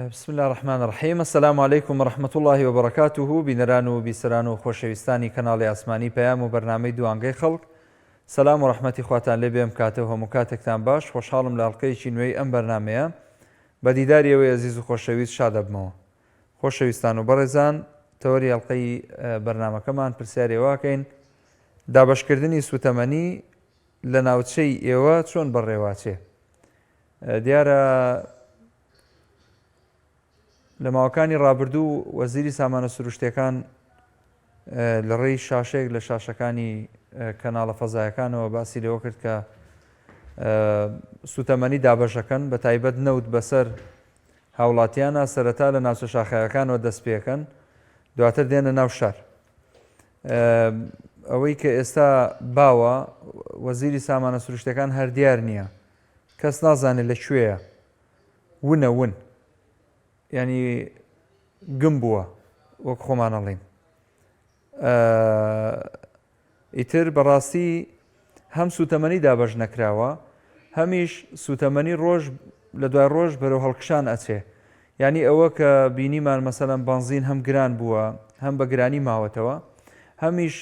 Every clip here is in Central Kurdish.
بسم اللە الرحمن الرحیم السلام علیکم و رحمة اللە و بەرەکاته بینەران و بیسەران و خۆشەویستانی کەناڵی ئاسمانی پەیام و بەرنامەی دوانگەی خەڵک سەلام و ڕەحمەتی خواتان لێ بێ ئەم کاتە و هەموو کاتێکتان باش خۆشحاڵم لە ئەڵقەیەکی نوێی ئەم بەرنامەیە بە دیداری ئێوەی ئەزیز و خۆشەویست شادەبمەوە خۆشەویستان و بەڕێزان تەوەری ئەڵقەی بەرنامەکەمان پرسیاری ئەوەکەین دابەشکردنی سوتەمەنی لە ناوچەی ئێوە چۆن بەڕێواچێ دیارە لە ماوەکانی ڕابردوو وەزیری سامانە سروشتیەکان لە ڕێی شاشەیەک لە شاشەکانی کەناڵە فەزایەکانەوە باسی لەوە کرد کە سوتەمەنی دابەشەکەن بە تایبەت نەوت بەسەر هاوڵاتیانە سەرەتا لە ناوچە شاخاوەکانەوە دەست پێکەن دواتر دێنە ناو شار ئەوەی کە ئێستا باوە وەزیری سامانە سروشتەکان هەر دیار نییە کەس نازانێت لە کوێیە ونە ون یانی گم بووە وەک خۆمان ئەڵێین ئیتر بەڕاستی هەم سوتەمەنی دابەش نەکراوە هەمیش سوتەمەنی ڕۆژ لە دوای ڕۆژ بەرەو هەڵکشان ئەچێ یعنی ئەوە کە بینیمان مەسەلەن بەنزین هەم گران بووە هەم بە گرانی ماوەتەوە هەمیش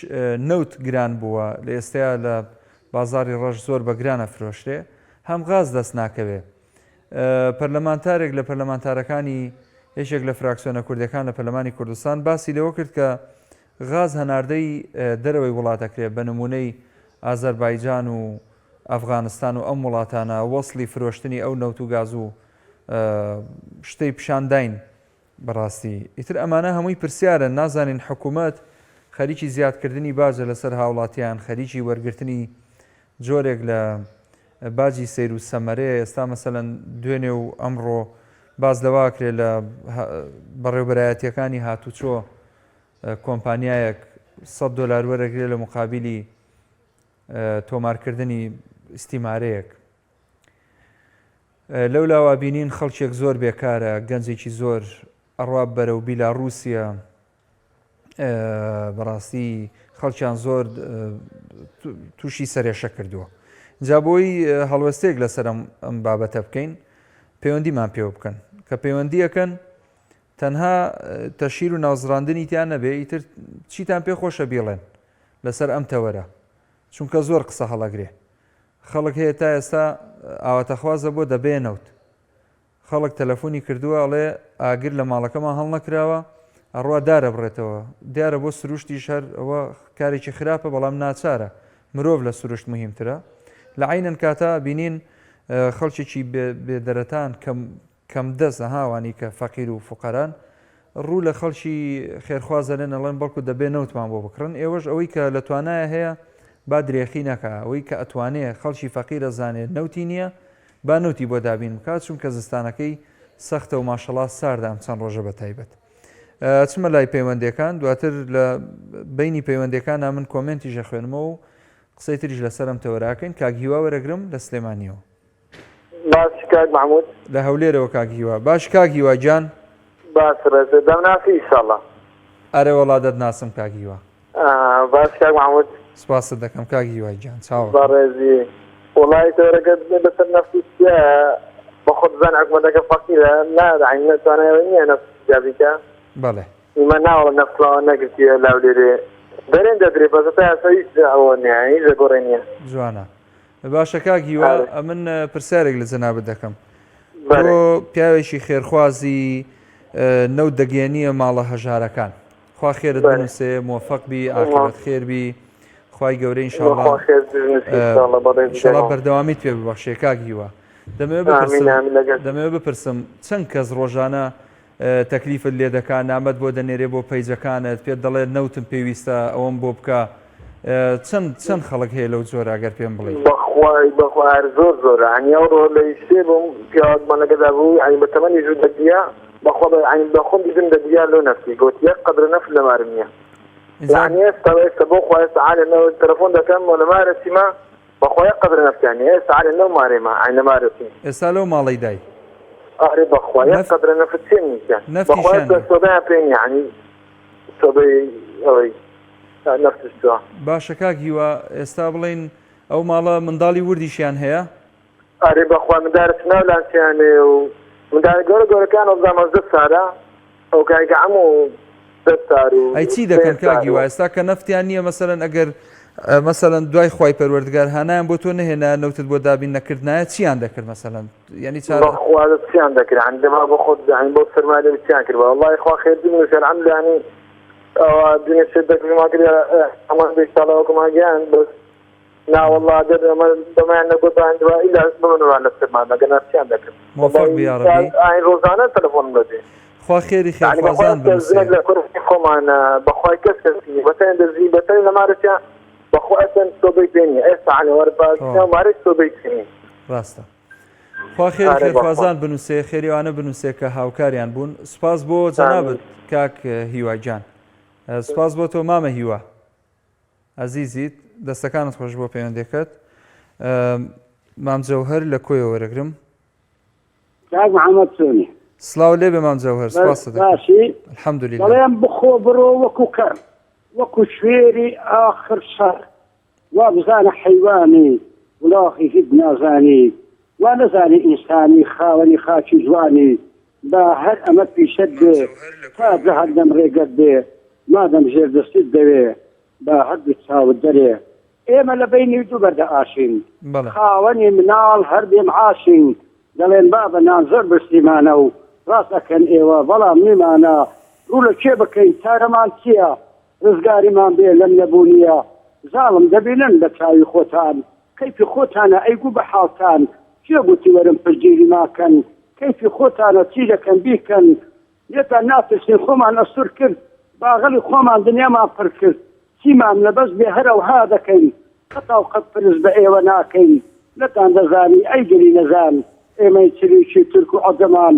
نەوت گران بووە لە ئێستایا لە بازاری ڕەش زۆر بە گران ئەفرۆشرێ هەم غاز دەست ناکەوێ پەرلەمانتارێک لە پەرلەمانتارەکانی یەکێک لە فراکسیۆنە کوردەکان لە پەرلەمانی کوردستان باسی لەوە کرد کە غاز هەناردەی دەرەوەی وڵات ئەکرێ بە نمونەی ئازەربایجان و ئەفغانستان و ئەم وڵاتانە وەسڵی فرۆشتنی ئەو نەوت و گاز و شتەی پیشانداین بەڕاستی ئیتر ئەمانە هەمووی پرسیارن نازانین حکومەت خەریکی زیادکردنی باجە لەسەر هاوڵاتیان خەریکی وەرگرتنی جۆرێک لە باجی سەیر و سەمەرەیە ئێستا مەسەلەن دوێنێ و ئەمڕۆ باس لەوە ئەکرێ لە بەڕێوبەرایەتیەکانی هاتوچۆ کۆمپانیایەک 100 دۆلار وەرەگرێ لە مقابلی تۆمارکردنی ئیستیمارەیەک لەولاوە بینین خەڵکێک زۆر بێکارە گەنجێکی زۆر ئەڕوا بەرەو بیلاڕووسیا بەڕاستی خەڵکیان زۆر تووشی سەرێشە کردووە جا بۆی هەڵوێستێک لەسەر ئەم بابەتە بکەین پەیوەندیمان پێوە بکەن کە پەیوەندیەکەن تەنها تەشیر و ناوزڕاندنی تیان نەبێ ئیتر چیتان پێ خۆشە بیڵێن لەسەر ئەم تەوەرە چونکە زۆر قسە هەڵەگرێ خەڵک هەیە تا ئێستا ئاواتەخوازە بۆ دەبێ نەوت خەڵک تەلەفۆنی کردووە ئەڵێ ئاگر لە ماڵەکەمان هەڵنەکراوە ئەڕوا دارە بڕێتەوە دیارە بۆ سروشتیش هەر ئەوە کارێکی خراپە بەڵام ناچارە مرۆڤ لە سروشت مهمترە لە عینەن کاتا بینین خەڵکێکی بێدەرەتان کەم کەم دەست ئەها ئەوانی کە فەقیر و فوقەران ڕوو لە خەڵکی خێرخواز ئەلێن ئەڵێن بەڵکو دەبێ نەوتمان بۆ بکڕن ئێوەش ئەوەی کە لە توانایە هەیە با درێخی نەکا ئەوەی کە ئەتوانێ خەڵکی فەقیر ئەزانێ نەوتی نییە با نەوتی بۆ دابین بکات چونکە زستانەکەی سەختە و ماشەڵا ساردە ئەم چەند ڕۆژە بە تایبەت ئەچمە لای پەیوەندەکان دواتر لە بینی پەیوەندەکانە من کۆمنتیش ئەخوێنمەوە و قسەی تریش لەسەرم تەوەراکەین کاک هیوا وەرەگرم لە سلێمانیەوە. باش کاک محمود. لە هەولێرەوە کاک هیوا. باش کاک هیوا گیان. باش ڕێزت دەمناسی ئیشەڵا. ئەرێ وەڵا دەتناسم کاک هیوا. باش کاک محمود. سپاست دەکەم کاک هیوا گیان چاوەکەم. بەڕێزی وەڵای تەوەرەکە لەسەر نەفتی چیە بەخۆت بزانە حکومەتەکە فەقیرە نا یانی توانای ئەوەی نییە نەفت زیاد بکا. بەڵێ. ئیمە ناوەڵە نەفت نەگرتیە لاولێرێ دەرێن دەدرێ بەس تا ئێستا هیچ ئەوە نییە هیچ دەگۆڕێ نییە. جوانە. باشە کاک هیوا ئەمن پرسیارێک لە جەنابت دەکەم تۆ پیاوێکی خێرخوازی نەوت دەگەێنیە ماڵە هەژارەکان خوا خێرت بنووسێ مۆفەق بی ئاخرەت خێر بی خوای گەورە ئینشاڵڵا بەردەوامیت پێ ببەخشێ کاک هیوا دەمەوێت بپرسم چەند کەس ڕۆژانە تەکلیفت لێ دەکا نامەت بۆ دەنێرێ بۆ پەیجەکانت پێت دەڵێ نەوتم پێویستە ئەوەم بۆ بکە چەند چەند خەڵک هەیە لەو جۆرە گەر پێم بڵێی. بەخوای بەخوا هەر زۆر زۆرە یانی ئەوڕۆ لە ئیشێ بووم پیاوەکمان لەگەدا بوو یانی بە تەمەنی ژوو دەگریا بەخوا بە یانی بە خۆم دیتم دەگریا لۆ نەفتی گۆتی یەک قەدرە نەفت لە مارم نییە یانی ئێستا ئێستا بۆ خوا ئێستا عالە نەوت تەلەفۆن دەکەم وە لە مارە چیمە بەخوا یەک قەدرە نەفتیان نیە ئێستا عەلە لەو مارەی ما عەی لە مارە چین. ئێستا لەو ماڵەی دای. ئارێ بەخوا یەک قەدرە نەفت چێن نیتیان بەخوا نەفتیشیان ئێستا نیە. سۆدایان پێ نیە یەعنی سۆدەی ئەوەی نەفتش چوە. باشە کاک هیوا ئێستا بڵێین ئەو ماڵە منداڵی وردیشیان هەیە؟ ئارێ بەخوا مندارە چ ناو لانچەیان هەیە و. منداڵە گەورە گەورەکان وەبزانم 18 سالە ئەو کایکە عەموو دە سال و ئەی چی سێ دەکەن کاک سال هیوا و ئێستا کە نەفتیان نییە مەسەلەن ئەگەر مەسەلەن دوای خوای پەروەردگار هانایان بۆ تۆ نەهێنا نەوتت بۆ دابین نەکردنایە چیان دەکرد مەسەلەن یعنی چار بەخوا دە چیان دەکرد یعنی دەما بۆ خۆت یعنی بۆ سەرمایە دەبی چیان کرد وەڵڵاهی خوا خێرتر بنووسێ الحمدلله یعنی ئەوە دنیا شت دەکردمان کرد ئەمان بێ ساڵە وەکمان گیان بەس نا وەڵا گەر ئەمە بەمەیان نەگۆتان دوا ئیلا بمنوان لەسەرمان ئەگەر چیان دەکرد مۆفەق بی یاڕەبی. ئاین ڕۆژانە تەلەفۆنم دەدێ خوا خێری یعنی بەخوای خێرخوازان بنووسێ. ژنێک لە کوڕی خۆمان بەخوای کەس کەس نییە بەتەنێ دەزی بەتەنێ لە مارەتیا بەخوا ئەسەن سۆبەی پێ نییە ئێستا عەنی وەرە با تەواو. مارەی سۆبەی پێ نییە ڕاستە. خوا خێری ئارێ بەخوا. خێرخوازان بنووسێ خێری ئەوانە بنووسێ کە هاوکاریان بوون سوپاس بۆ ئامین. جەنابت کاک هیوا گیان سوپاس بۆ تۆ مامە هیوا. ئەزیزیت دەستەکانت خۆش بۆ پەیوەندیەکەت مام جەوهەر لە کۆیەوە وەرەگرم. کاک محمد چۆنی؟ سڵاو لێبێ مام جەوهەر سپاست دەکەم. باشی؟ الحمدللە. دەڵێم بخۆ بڕۆ وەکو کەر وەکو شوێری ئاخر شەر وا بزانە حەیوانی وڵاخی هیچ نازانی وا نەزانی ئینسانی خاوەنی خاکی جوانی با هەر ئەمە پیشەت بێ تا جەهەنەم ڕێگەت بێ مادەم ژێردەستیت دەوێ با هەردوو چاوت دەرێ ئێمە لە بەینی دوو بەردە ئاشین بەڵێ. خاوەنی مناڵ هەر بێ معاشین دەڵێن بابە نان زۆر برسیمانە و ڕاست ئەکەن ئێوە بەڵام نیمانە ڕوو لە کێ بکەین چارەمان چیە ڕزگاریمان بێ لەم نەبوونیە زاڵم دەبینن بە چاوی خۆتان کەیفی خۆتانە ئەی گوو بە حاڵتان کێ گوتی وەرن پشتگیری ماکەن کەیفی خۆتانە چی دەکەن بیکەن لێتان ناترسین خۆمان ئەستور کرد باغەڵی خۆمان دنیامان پڕ کرد چیمان لەبەس بێ هەر ئەوها دەکەین قەتاو قەت پرس بە ئێوە ناکەین نەتان دەزانی ئەی گەلی نەزان ئێمەی چریکی تورک و عەجەمان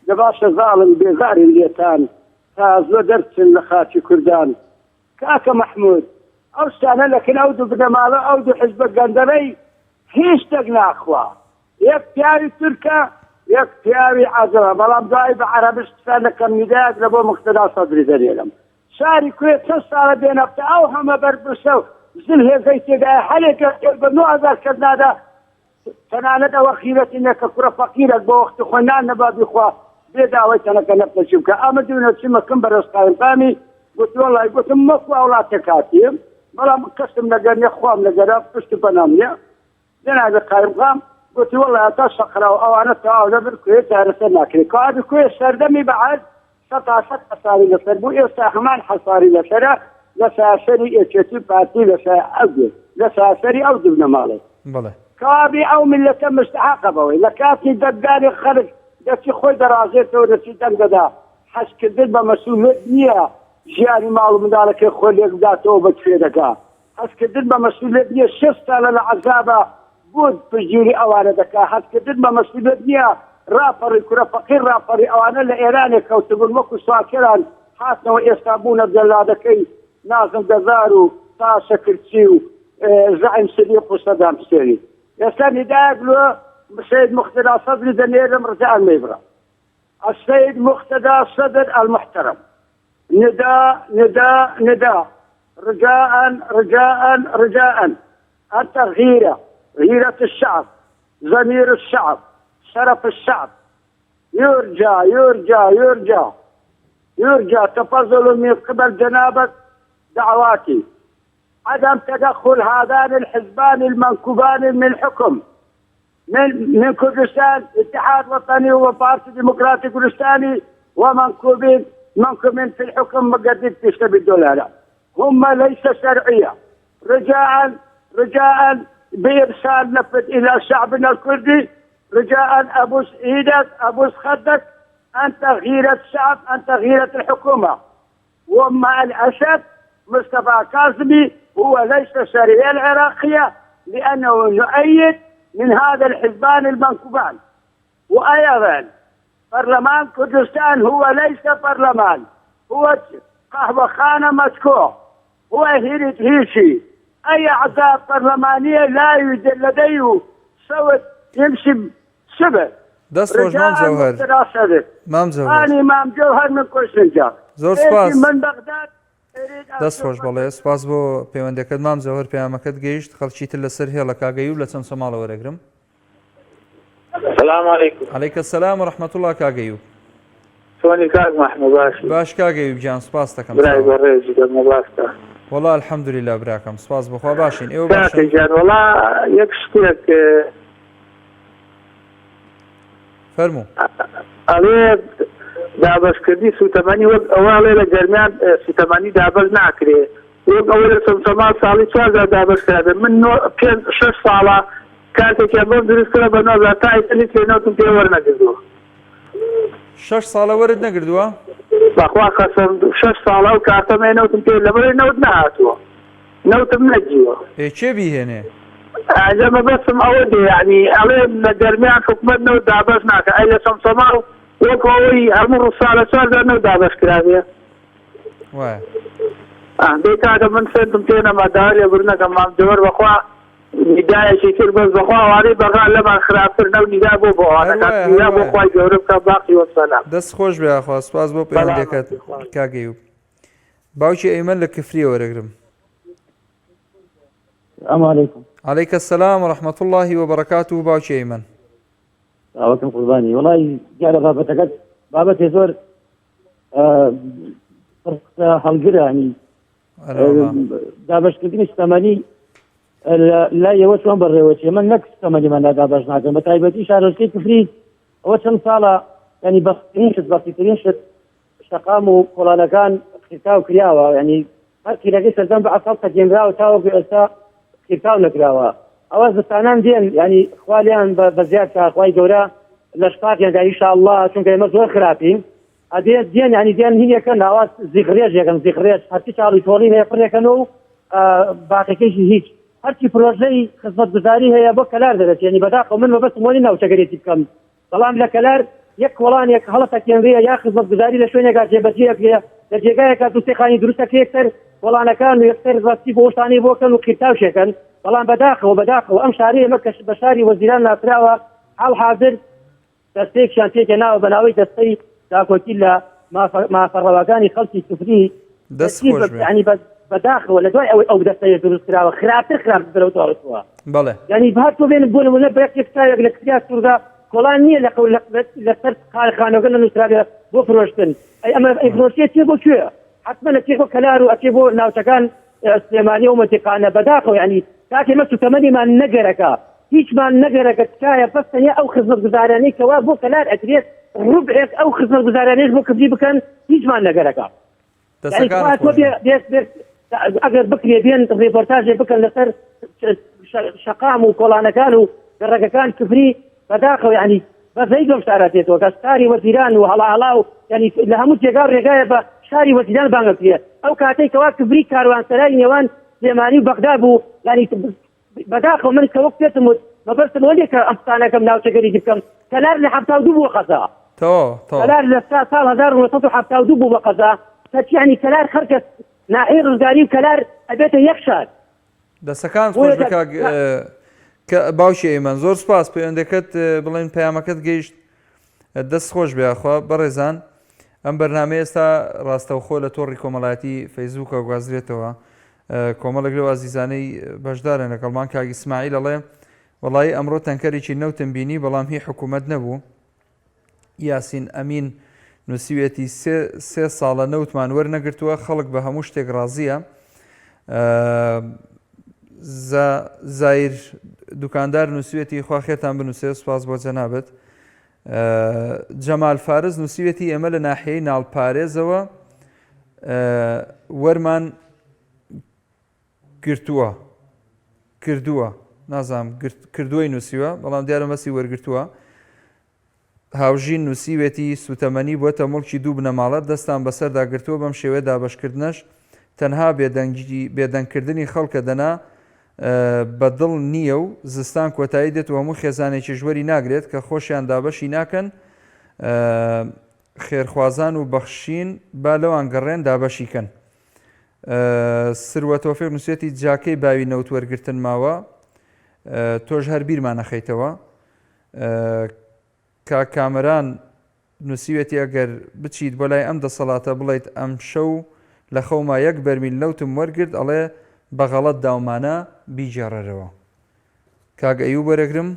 دە باشە زاڵم بێزارین لێتان تا زوە دەرچن لە خاکی کوردان کاکە مەحمود ئەو شتانە لەکن ئەو دوو بنەماڵە ئەو دوو حزبە گەندەڵەی هیچ شتێک ناخوا یەک پیاوی تورکە یەک پیاوی عەجەمە بەڵام دوایی بە عەرەبش قسە نەکەم نیدایەک لە بۆ موقتەدا سەدری دەنێرم شاری کوێ چەند ساڵە بێ نەفتە ئەو هەمە بەرپرسە و زل هێزەی تێدایە هەلێک بە 9000 کەس نادا تەنانەت ئەوە غیرەتی نیە کە کوڕە فەقیرەک بۆ وەختی خۆی نان نەبا بیخوا بێ داوای تەنەکە نەفتە چی بکا ئەمە دوێنێ چوومە کن بەرێز قایمقامی گوتی وەڵای گوتم وەکو ئەوڵاتێک هاتیم بەڵام کەسم لەگەر نیە خوام لەگەرە پشت و پەنام نیە جەنابی قایمقام گوتی وەڵای هەتا شەقراو ئەوانە تەواو نەبن کوێ چارەسەر ناکرێ کەوابێ کوێ سەردەمی بەعس سەتا سەت حەساری لەسەر بوو ئێستا هەمان حەساری لەسەرە لە ساسەری یەکێتی و پارتی لە سا ئەو دێ لە ساسەری ئەو دوو بنەماڵەی. بەڵێ. کەوابێ ئەو میللەتە مستحەقە بەوەی لە کاتی دەنگدانی خەلک دەچی خۆی دەڕازێتەوە دەچی دەنگ دەدا حەز کردن بە مەسولیەت نییە ژیانی ماڵ و منداڵەکەی خۆی لێک بداتەوە بە کوێ دەگا هەستکردن بە مەسولیەت نیە 60 سالە لە عەزابە بۆ پشتگیری ئەوانە دەکا هەستکردن بە مەسولیەت نیە راپەڕی کورە فەقیر راپەڕی ئەوانە لە ئێرانێ کەوتبوون وەکو سواکەران هاتنەوە ئێستا بوونە جەلادەکەی نازم گەزار و تا شەکرچی و زەعیم سدیق و سەدام حسێنی ئێستا نیدایەک لۆ سید موقتەدا سەدری دەنێرم ڕجاء مەیبڕە السید موقتەدا سەدر المحترم نداء نداء نداء رجاء رجاء رجاء أنت غيرة غيرة الشعب ضمير الشعب شرف الشعب يرجى يرجى يرجى يرجى تفضل من قبل جنابك دعواتي عدم تدخل هذان الحزبان المنكوبان من الحكم من من كردستان اتحاد وطني وبارتي ديمقراطي كردستاني ومنكوبين منكوبين في الحكم مقدم في بالدولار هم ليس شرعية رجاء رجاء بإرسال نفذ إلى شعبنا الكردي رجاء أبوس إيدك أبوس خدك أنت غيرة الشعب أنت غيرة الحكومة ومع الأسف مصطفى كاظمي هو ليس شرعية العراقية لأنه نؤيد من هذا الحزبان المنكوبان وأيضا برلمان كردستان هو ليس برلمان هو قهوة خانة مدكوع هو هيريت هيشي أي أعضاء برلمانية لا يوجد لديه صوت يمشي شبه دەست خۆش مام رجاء جەوهەر مقتدى صدر مام جەوهەر أنا مام جوهر من كوشنجا زۆر إيتي سپاس من بغداد أريد دەست خۆش أشوفك بەڵێ سپاس بۆ پەیوەندەکەت مام جەوهەر پەیامەکەت گەیشت خەڵکی تر لەسەر هێڵە کاگەی و لە چەمچەماڵە وەرەگرم. سلام علیکم. علیک السلام و رحمة اللە کاک ئەیوب. چۆنی کاک مەحموو باشی؟ باش کاک ئەیوب گیان سوپاست دەکەم برای بەڕێزی دەمە باشتە. وەڵا الحمدللە براکەم سوپاس بۆ خوا باشین ئێوە باشن؟ کاکە گیان وەڵا یەک شتێک فەرموو. ئەڵێ دابەشکردنی سوتەمەنی وەک ئەوە ئەڵێ لە گەرمیان سوتەمەنی دابەش ناکرێ وەک ئەوەی لە چەمچەماڵ ساڵی چوارجار دابەش کرابێ من نۆ پێنج شەش ساڵە کارتێکیان بۆم دروست کردوە بە 9000 تا ئیتر لیترێ نەوتم پێ وەرنەگردووە. شەش ساڵە وەرت نەگردووە؟ بەخوا قەسەم شەش ساڵە ئەو کارتەم هەیە نەوتم پێ لەبەرئەوەی نەوت نەهاتووە نەوتم نەدیوە. ئێ کێ بیهێنێ؟ ئەجا مەبەستم ئەوە دێ یەعنی ئەڵێ لە گەرمیان حکومەت نەوت دابەش ناکا ئەی لە چەمچەماڵ وەک ئەوەی هەموو ڕوسالە چوارجار نەوت دابەش کرابێ؟ وایە. ئاه دەی کاکە من سەنتم پێ نەما داوای لێبوردن ئەکەم مام جەوەر بەخوا نیدایەکی کرد بەس بەخوا ئەوانەی بەغا لەمان خراپتر نەو نیدا بۆ بۆ ئەوان هەر ئەکات وایە هەر نیدا بۆ وایە. خوای گەورە بکا باقی وەسەلام. دەست خۆش بێ یاخوا سوپاس بۆ پەیوەندیەکەت سەلامەتی خوا. کاک ئەیوب. باوکی ئەیمەن لە کفریە وەرەگرم. سلام علیکم. علیک السلام و رحمة اللە و بەرەکاته باوکی ئەیمەن. چاوەکەم قوربانی وەڵای دیارە بابەتەکەت بابەتێ زۆر هەڵگرە ینی دابشکردنی سوتەمەنی لای ئێوە چۆن بەڕێوەچێ من نەک سوتەمەنیمان لا دابش ناکەم بە تایبەتی شارۆچکەی کفری ئەوە چەند ساڵە ینی بەخترین شت بەختیترین شت شەقام و کۆڵانەکان قیرتاو کراوە ینی هەر قیرەکەی سەردەم بە ئەساڵ تەکێنراوە تاوەکو ئێستا قیرتاو نەکراوە ئەوە زستانان دێن ینی خوالیان بە زیاد کا خوای گەورە لەش پاکیان کا ئیشاءاللە چونکە ئێمە زۆر خراپین ئەبێ دێن ینی دێن هینێکەن ئاوا زیغڕێژ یەکەن زیغڕێژ هەرچی چاڵی تۆڵی هەیە پڕێکەن و باقیەکەیشی هیچ هەرچی پرۆژەی خزمەتگوزاری هەیە بۆ کەلار دەرەچێ ینی بەداخەوە من مەبەستم وەنی ناوچەگەرێتی بکەم بەڵام لە کەلار یەک کۆڵانێک هەڵەتەکێنرێ یا خزمەتگوزاری لە شوێنێکا جێبەجێ ئەکرێ لە جێگایەکا دوو سێ خانی دروست ئەکرێ یەکسەر کۆڵانەکان و یەکسەر ڕاستی بۆ شتانەی بۆ کەن و قیرتاوشێکەن بەڵام بەداخەوە بەداخەوە ئەم شارەی ئێمە کە بە شاری وەزیران ناسراوە حاڵ حازر دەستەیەکیان پێکهێناوە بە ناوەی دەستەی داکۆکی لە مافە ڕەواکانی خەڵکی کفری دەست خۆش بێ. یعنی بەداخەوە لە دوای ئەوەی ئەو دەستەیە دروست کراوە خراپتر خراپتر بەرەو دواڕۆیشتووە. بەڵێ. یعنی هەر تۆ بێن بۆ نمونە بە یەک چاوێک لە کفریا سووردا کۆڵان نییە لە قەول لەسەر خانۆگە نەنووسرابێ بۆ فرۆشتن ئەی ئەمە ئەی فرۆشتێ چێ بۆ کوێ حتمما ئەچێ بۆ کەلار و ئەچێ بۆ ناوچەکان سلێمانی و مەنتیقانە بەداخەوە یعنی کاکە ئێمە سوتەمەنیمان نەگەرەکە هیچمان نەگەرەکە تکایە بەس تەنیا ئەو خزمەتگوزارانەی کەوا بۆ کەلار ئەکرێت ڕوبعێک ئەو خزمەتگوزارانەیش بۆ کفری بکەن هیچمان نەگەرەکە یعنی دەسەکانت تخوا تۆ خۆش بێ بێ. بێ بێ ئەگەر بکرێ بێن ڕێپۆرتاژێ بکەن لەسەر شەقام و کۆڵانەکان و گەڕەکەکان کفری بەداخەوە یعنی بەزەیی بەم شارە دێتەوە کە شاری وەزیران و هەڵاهەڵا و یعنی لە هەموو جێگا و ڕێگایە بە شاری وەزیران بانگ ئەکرێ ئەو کاتەی کەوا کفری کاروانسەرای نێوان سلێمانی و بەغدا بوو یعنی بەداخەوە من کە وەک پێتم وت مەبەستم ئەوە نییە کە ئەم قسانەکەم ناوچەگەریی بکەم کەلار لە 72 بووە قەزا تەواو تەواو کەلار لە سا ساڵ 1972 بوو بە قەزا کەچی یعنی کەلار خەرکە ناحیەی ڕزگاری و کەلار ئەبێتە یەک شار دەسەکانت بۆیە خۆش بێ دە- کاک کە باوکی ئەیمەن زۆر سپاس پەیوەندەکەت بڵێن پەیامەکەت گەیشت دەست خۆش بێ یاخوا بەڕێزان ئەم بەرنامەیە ئێستا ڕاستەوخۆ لە تۆڕی کۆمەڵایەتی فەیسبووکە گوازرێتەوە کۆمەڵێک لەو ئازیزانەی بەشدارن لەگەڵمان کاک ئیسماعیل ئەڵێ وەڵایی ئەمڕۆ تەنکەرێکی نەوتم بینی بەڵام هی حکوومەت نەبوو یاسین ئەمین نووسیوێتی سێ سێ ساڵە نەوتمان وەرنەگرتووە خەڵک بە هەموو شتێک ڕازیە زایر دوکاندار نووسوێتی خوا خێرتان بنووسێ سوپاس بۆ جەنابت جەمال فارس نووسیوێتی ئێمە لە ناحیەی ناڵپارێزەوە وەرمان گرتووە کردووە نازانم کردووەی نووسیوە بەڵام دیارە مەسی وەرگرتووە هاوژین نووسیوێتی، سووتەمەنی بووەتە موڵکی دوو بنەماڵە، دەستان بەسەردا گرتووە، بەم شێوەیە دابەشکردنەش تەنها بێدەنگی بێدەنگکردنی خەڵکە دەنا بە دڵ نییە و زستان کۆتایی دێت و هەموو خێزانێکیش وەری ناگرێت کە خۆشیان دابەشی ناکەن خێرخوازان و بەخشین با لەوان گەڕێن دابەشی کەن. سروە تۆفیق نووسێتی جاکەی باوی نەوت وەرگرتن ماوە تۆش هەر بیرمان نەخەیتەوە. کاک کامەران نوسیوێتی ئەگەر بچیت بۆ لای ئەم دەسەڵاتە بڵێیت ئەمشەو لە خەوما یەک بەرمیل نەوتم وەرگرت ئەڵێ بە غەڵەت داومانە بیگێڕەرەوە. کاک ئەیوب وەرەگرم.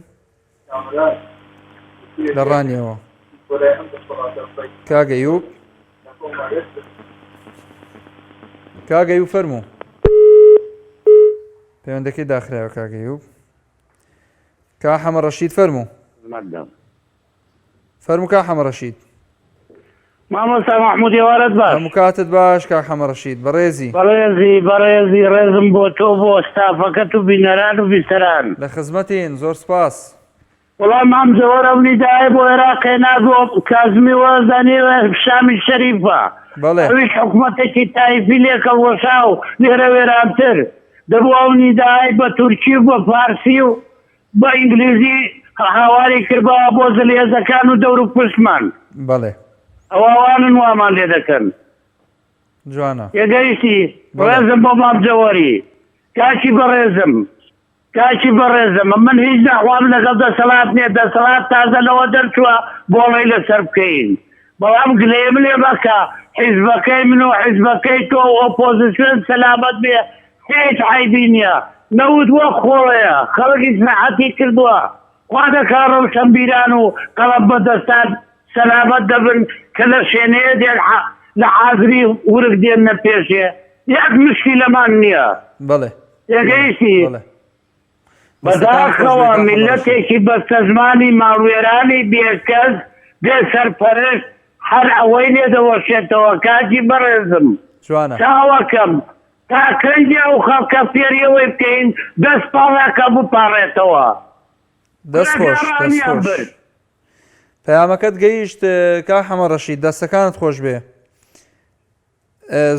لە ڕانیەوە کاک ئەیوب کاک ئەیوب فەرموو پەیوەندەکەی داخراوە کاک ئەیوب کا حەمە ڕەشید فەرموو فەرموو کا حەمە ڕەشید. مامۆستا مەحمود ئێوارەت باش. هەموو کاتت باش کاک حەمە ڕەشید بەڕێزی. بەڕێزی بەڕێزی ڕێزم بۆ تۆ بۆ ستافەکەت و بینەران و بیسەران. لە خزمەتین زۆر سپاس. وەڵا مام جەوەر ئەو نیدایە بۆ عێراق هێنا بۆ کازمی وازانی شامی شەریفە بەڵێ. ئەویش حکومەتێکی تایفی لێکەڵوەشا و لێرە وێرانتر دەبوو ئەو نیدایەی بە تورکی و بە فارسی و بە ئینگلیزی هاواری کردبا بۆ زلهێزەکان و دەور و پشتمان. بەڵێ. ئەوە ئەوانن وامان لێ دەکەن. جوانە. تێگەیشتی؟ بەڵێ. ڕێزم بۆ مام جەوەری. کاکی بەڕێزم. کاکی بەڕێزم من هیچ دەعوام لەگەڵ دەسەڵات نییە دەسەڵات تازە لەوە دەرچووە بۆڵەی لەسەر بکەین بەڵام گلەییم لێ مەکە حیزبەکەی من و حیزبەکەی تۆ و ئۆپۆزسیۆن سەلامەت بێ هیچ عەیبی نییە نەوت وەک خۆڵەیە خەڵک ئیسراحەتی کردووە خوا دەکا ڕەوشەنبیران و قەڵەم بەدەستان سەلامەت دەبن کە لە شێنەیە دێن لە حازری ورگ دێننە پێشێ یەک مشکیلەمان نییە. بەڵێ. تێگەیشتی؟ بەڵێ. دەستەکانت خۆش بەداخەوە بێ کاک حەمە ڕەشید. میللەتێکی بەستەزمانی ماڵوێرانی بێکەس بێ سەرپەرشت هەر ئەوەی لێ دەوەشێتەوە کاکی بەڕێزم جوانە. چاوەکەم تا کەنگی ئەو خەڵکە فێری ئەوەی بکەین دەست پاڵاکە بپاڕێتەوە. دەست خۆش دەست گەڕانیان خۆش. برد. پەیامەکەت گەیشت کاک حەمە ڕەشید دەستەکانت خۆش بێ.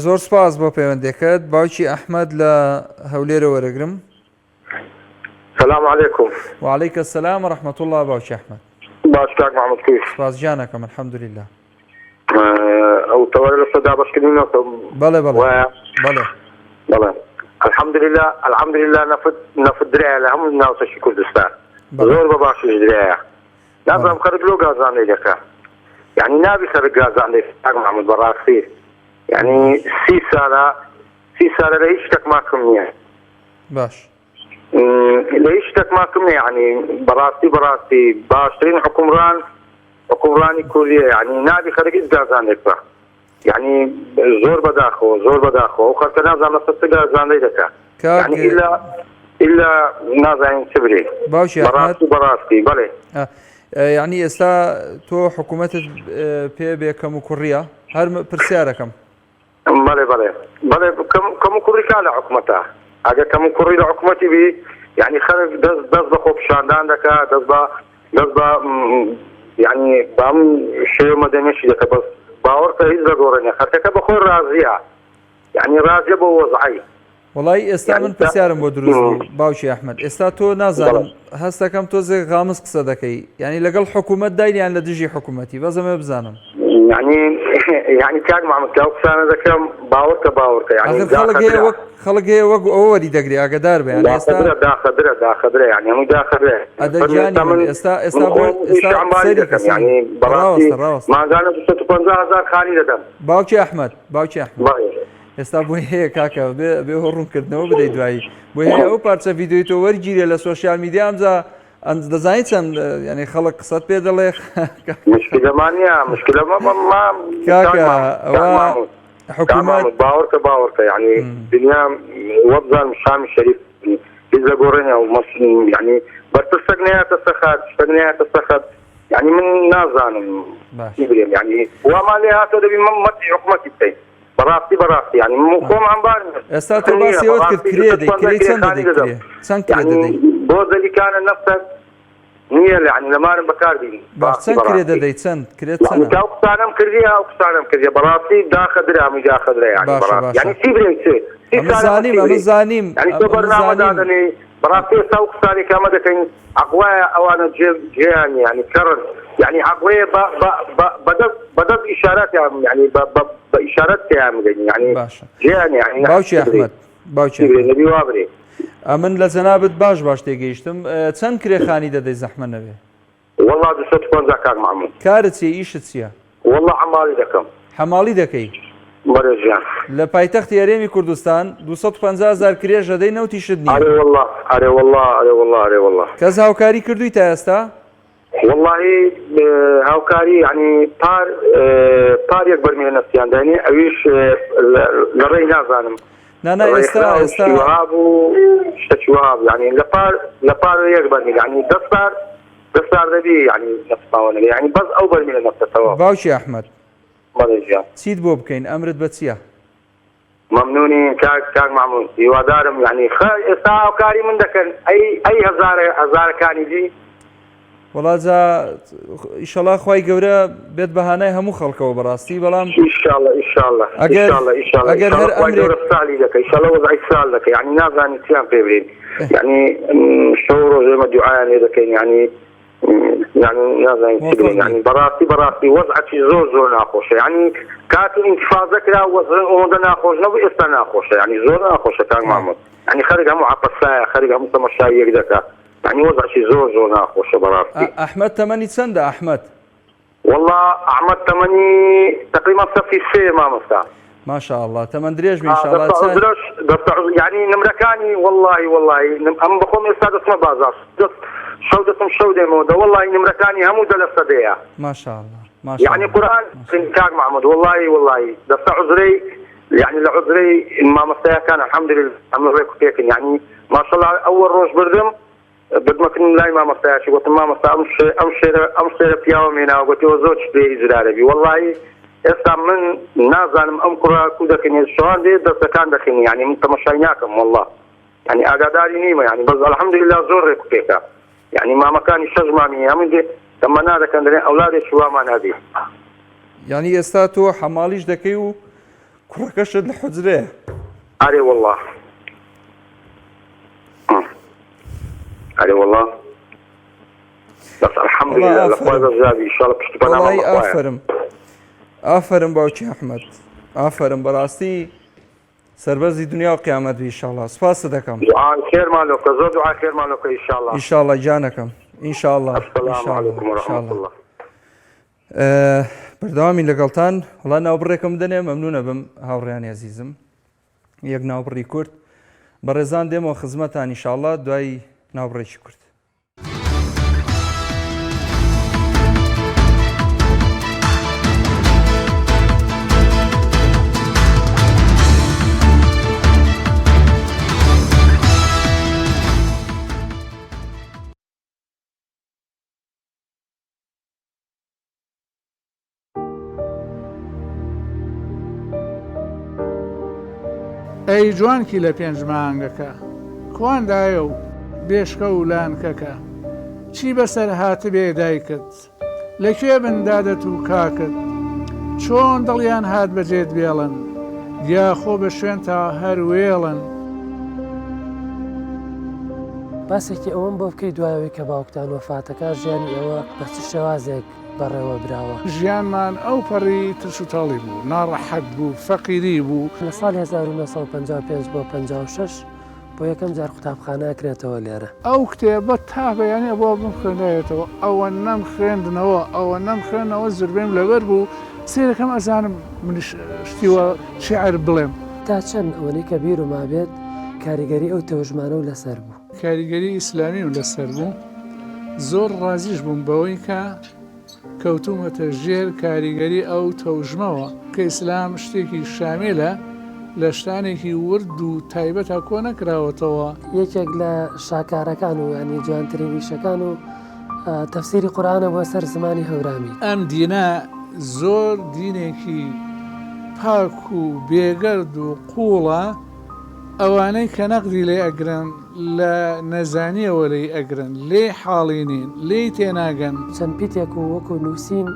زۆر سپاس بۆ پەیوەندەکەت باوکی ئەحمد لە هەولێرە وەرەگرم. سلام علیکم. وعلیک السلام و رحمة الله باوکی ئەحمد. باش کاک محمود کوی. سپاس گیانەکەم الحمدلله. ئەو تەوەرە لەسەر دابەشکردنی نەوتە بەڵێ بەڵێ وایە بەڵێ. بەڵێ الحمدلله الحمدلله نەفت نەفت درایە لە هەموو ناوچەکی کوردستان بەڵێ. زۆر بە باشیش درایە نازانم بەڵێ. خەرک لۆ گازاندەی دەکا یعنی نابی خەرک گازاندەی کاک محمود بەڕاستی یعنی باش. سی سالە سی سالە لە هیچ شتێک ماکم نییە باش. لە هیچ شتێک ماکم نییە یعنی بەڕاستی بەڕاستی باشترین حکومڕان حوکمڕانی کوردیە یانی نابی خەرک هیچ گازاندێک بکا یانی زۆر بەداخەوە زۆر بەداخەوە ئەو خەرکە نازانم لەسەر چ گازاندەی دەکا کاک یانی ئیلا ئیلا نازانین چ برێ باوکی ئەحمەد بەڕاستی بەڕاستی بەڵێ ئە، یعنی ئێستا تۆ حکوومەتت پێ بێ کەم و کوڕیە هەر پرسیارەکەم بەڵێ بەڵێ بەڵێ کەم کەم و کوڕی کا لە حکومەتە ئەگەر کەم و کوڕی لە حکومەتی بی یعنی خەرک دەست دەست بە خۆپیشاندان دەکا دەست بە دەست بە یعنی بەم شێوە مەدەنیشی دەکە بەس باوەڕکە هیچ دەگۆڕێنێ خەرکەکە بەخۆی ڕازیە یعنی ڕازیە بۆ وەزعی وەڵایی ئێستا من پرسیارم بۆ دروست بوو باوکی ئەحمد ئێستا تۆ نازانم هەستەکەم تۆزێک غامز قسە دەکەی یعنی لەگەڵ حکوومەت داین یان لە دژی حکوومەتی بەس ئەمە بزانم یعنی یعنی کاک محمد کە ئەو قسانە دەکەم باوەڕکە باوەڕکە یعنی ئاخر خەڵک هەیە وەک خەڵک هەیە وەک ئەوە وەری دەگرێ ئاگادار بە یعنی ئێستا داخەدرە داخەدرە داخەدرە یعنی هەموو داخەدرە ئەدە گیانی من ئێستا ئێستا بۆ ئێستا سەیری کە سەیری یعنی بەڕاستی ڕاوەستە ڕاوەستە مانگانە 250 هەزار خانی دەدەم باوکی ئەحمد باوکی ئەحمد بەڵێ ئێستا بۆی هەیە کاکە بێ بێ هۆ ڕوونکردنەوە بدەی دوایی بۆی هەیە ئەو پارچە ڤیدیۆی تۆ وەرگیرێ لە سۆشیال میدیا ئەمجا دەزانی چەند یعنی خەڵک قسەت پێ دەڵێ مشکلەمان نییە مشکلە ما کاکە ئەوە حکوومەت باوەڕکە باوەڕکە یعنی دنیا وەبزانم شامی شەریف هیچ لە گۆڕێنە و یعنی بەرپرسێک نەیاتە سەخات شتێک نەیاتە سەخات یعنی من نازانم چی برێم یعنی وامان لێ هاتۆ دەبی مەتی حکومەتی بکەین بەڕاستی بەڕاستی یانی من خۆم عەمبار ئێستا تۆ باسی ئەوەت کرد کرێ دەی کرێ چەند دەدەی کرێ چەند کرێ دەدەی بۆ زەلیکانە نەفسەک نییە یانی لەمارم بەکار بینی باش چەند کرێ دەدەی چەند کرێ چەند ئەو قسانەم کردی ئەو قسانەم کردی بەڕاستی داخە درا هەمووی داخە درا یانی بەڕاستی یانی چی برێ چ ئەمە زانیم ئەمە زانیم یانی تۆ بەرنامە دادەنێی بەڕاستی ئێستا ئەو قسانەی کە ئەمە دەکەین عەقڵایە ئەوانە جێ جێیان نیە یانی کەڕن یانی عەقڵەیە بە بە بە بەدەست بەدەست ئیشاراتیان یانی بە بە بە ئیشارەت پێیان بگەین یانی باشە جێیان نیە یانی باوکی ئەحمەد باوکی چی برێ ئەحمەد نەبی وا برێ ئەمن لە جەنابت باش باش تێگەیشتم چەند کرێخانی دەدەی زەحمە نەبێ وەڵا 250 کاک مەحمود. کارت چیە ئیشت چیە؟ وەڵا حەماڵی دەکەم. حەماڵی دەکەی؟ بەرێ گیان. لە پایتەختی هەرێمی کوردستان 250 هەزار کرێش ئەدەی نەوتیشت نیە. ئەرێ وەڵا ئەرێ وەڵا ئەرێ وەڵا ئەرێ وەڵا. کەس هاوکاری کردووی تا ئێستا؟ وەڵاهی هاوکاری یعنی پار پار یەک بەرمیلە نەفتیان داینێ ئەویش لە ڕێی نازانم نانا ئێستا ئێستا بوو شتێکی وەها بوو یعنی لە پار لە پار یەک بەرمیل یعنی دە سار دە سار دەبی یعنی نەفتماوە نەبێ یعنی بەس ئەو بەرمیلە نەفتەوە باوکی ئەحمەد بەڵێ گیان چیت بۆ بکەین ئەمرت بە چییە؟ مەمنونی کاک کاک مامون هیوادارم یعنی خە ئێستا هاوکاری من دەکەن ئەی ئەی هەزارە هەزارەکانی دی وەڵا جا ئیشەڵا خوای گەورە بێت بە هانای هەموو خەڵکەوە بەڕاستی بەڵام ئیشاڵە ئیشاڵە ئەگەر ئیشاڵە ئیشاڵە ئەگەر هەر خوای ئەمرێک گەورە سالی دەکە ئیشاڵە وەزعی سال دەکە یعنی نازانی چیان پێ برین یعنی شەو ڕۆژ ئێمە دوعایان لێ دەکەین یعنی یعنی نازانین چی موفق بڵێین بی. یعنی بەڕاستی بەڕاستی وەزعەکی زۆر زۆر ناخۆشە یعنی کاتی ئینتفازە کرا وەزع ئەوەندە ناخۆش نەبوو ئێستا ناخۆشە یعنی زۆر ناخۆشە کاک مامۆد یعنی خەرک هەموو عەپەسایە خەرک هەموو تەمەشای یەک دەکا یعنی وەزعەکی زۆر زۆر ناخۆشە بەڕاستی. ئەحمەد تەمەنی چەندە ئەحمەد؟ وەڵا ئەحمەد تەمەنی تەقریبا سەفی سێیە مامۆستا. ما شاء اللە تەمەن درێژ بی ان شاء اللە دەستە چەند عوزرەش دەستە عوز یعنی نمرەکانی وەڵاهی وەڵاهی نم ئەم بەخۆم ئێستا دەچمە بازاڕ دەست شەو دەچم شەو دێمەوە دە وەڵاهی نمرەکانی هەموو دە لە سەدەیە ما شاء اللە ما شاء یعنی اللە قورئان ما شاء اللە کاک محمود وەڵاهی وەڵاهی دەستە عوزرەی یعنی لە عوزرەی مامۆستایەکان الحمدلله هەموو ڕێک و پێکن یعنی ماشاءاللە ئەوە ڕۆژ بردم بردمەکن لای مامۆستایەکی گوتم مامۆستا ئەم ئەم شێرە ئەم شێرە پیاوەم هێناوە گوتی ئەوە زۆر چ پێی زرارە بی وەڵڵاهی ئێستا من نازانم ئەم کوڕە کو دەخینێ شەوان دێ دەستەکان دەخینی یعنی من تەمەشای ناکەم وەڵڵا یعنی ئاگاداری نیمە یعنی بەس الحمدلله زۆر ڕێک و پێکە یعنی مامەکانی شەش مامی هەموو دێ تەمەنا دەکەن دەرێن ئەولادێکی وامان هەبی. یعنی ئێستا تۆ حەماڵیش دەکەی و کوڕەکەشت لە حوجرەیە. ئەرێ وەڵڵا. ئەرێ وەڵا بەس الحمدلله لە خوای بەزیادی ئیشاڵە پشت پەنامان وەڵی بە خوایە. ئافەرم ئافەرم باوکی ئەحمەد ئافەرم بەڕاستی سەربەرزی دنیا و قیامەت بی ئیشاڵا سوپاست دەکەم. دوعای خێرمان لۆ بکە زۆر دوعای خێرمان لۆ بکە ئیشاڵا. ئیشاڵا گیانەکەم ئینشاڵا السلام ئینشاڵا علیکم و ئینشاڵا. رحمة الله. بەردەوامین لەگەڵتان وەڵا ناوبڕێکم بدەنێ مەمنونە بم هاوڕێیانی ئەزیزم. یەک ناوبڕی کورت. بەڕێزان دێمەوە خزمەتان ئیشاڵڵا دوای ناوبڕێکی کورت. ئەی جوانکی لە پێنج مانگەکە کوان دایە و بێشکە و لانکەکە چی بەسەر هاتبێ دایکت لە کوێ بن دادت و کاکت چۆن دڵیان هات بەجێت بێڵن یاخۆ بە شوێنتا هەر وێڵن. باسێکی ئەوەم بۆ بکەی دوای ئەوەی کە باوکتان وەفاتەکا ژیانی ئێوە بە چ شێوازێک بەڕێوە براوە؟ ژیانمان ئەو پەڕی ترش و تاڵی بوو، ناڕەحەت بوو، فەقیری بوو. لە ساڵی 1955 بۆ 56 بۆ یەکەم جار قوتابخانە ئەکرێتەوە لێرە. ئەو کتێبە تا بەیانی ئەبوا بمخوێندایەتەوە، ئەوەنەم خوێندنەوە، ئەوەنەم خوێندنەوە زربەیم لەبەر بوو، سەیرەکەم ئەزانم منیش شتی وا شیعر بڵێم. تا چەند ئەوەنەی کە بیرو مابێت کاریگەری ئەو تەوژمانەو لەسەر بوو؟ کاریگەری ئیسلامیم لەسەر بوو، زۆر ڕازیش بووم بەوەی کە کەوتوومەتە ژێر کاریگەری ئەو تەوژمەوە، کە ئیسلام شتێکی شامیلە، لە شتانێکی ورد و تایبەتا کۆ نەکراوەتەوە. یەکێک لە شاکارەکان و یانی جوانترین ئیشەکان و تەفسیری قورئانە بۆ سەر زمانی هەورامی. ئەم دینە زۆر دینێکی پاک و بێگەرد و قووڵە، ئەوانەی کە نەقدی لێ ئەگرن لە نەزانیەوە لێی ئەگرن، لێی حاڵی نین، لێی تێناگەن. چەند پیتێک و وەکو نووسین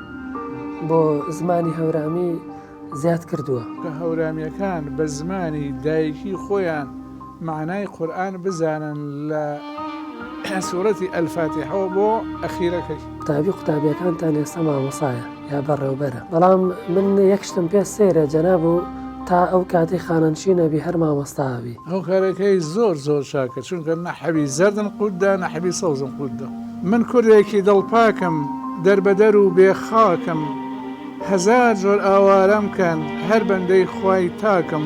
بۆ زمانی هەورامی زیاد کردووە. کە هەورامیەکان بە زمانی دایکی خۆیان مەعنای قورئان بزانن لە سورەتی الفاتحەوە بۆ ئەخیرەکەی. قوتابی قوتابیەکانتان ئێستا مامۆسایە یا بەڕێوبەرە بەڵام من یەک شتم پێ سەیرە جەناب و تا ئەو کاتەی خانەنشین ئەبی هەر مامۆستا ئەبی. هۆکارەکەی زۆر زۆر چاکە چونکە نە حەبی زەردم قوت دا نە حەبی سەوزم قوت دا. من کوردێکی دڵپاکم دەربەدەر و بێ خاکم هەزار جۆر ئاوارەم کەن هەر بەندەی خوای تاکم.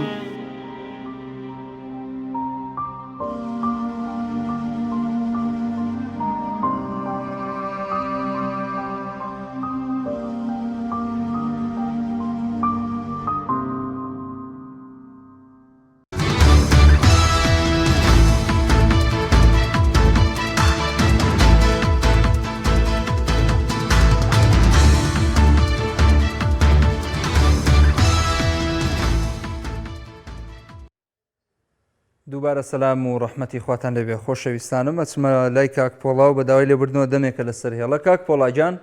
دووبارە سەلام و ڕەحمەتی خواتان لێبێ خۆشەویستانم ئەچمە لای کاک پۆڵا و بە داوای لێبوردنەوە دەمێکە لەسەر هێڵە کاک پۆڵا گیان.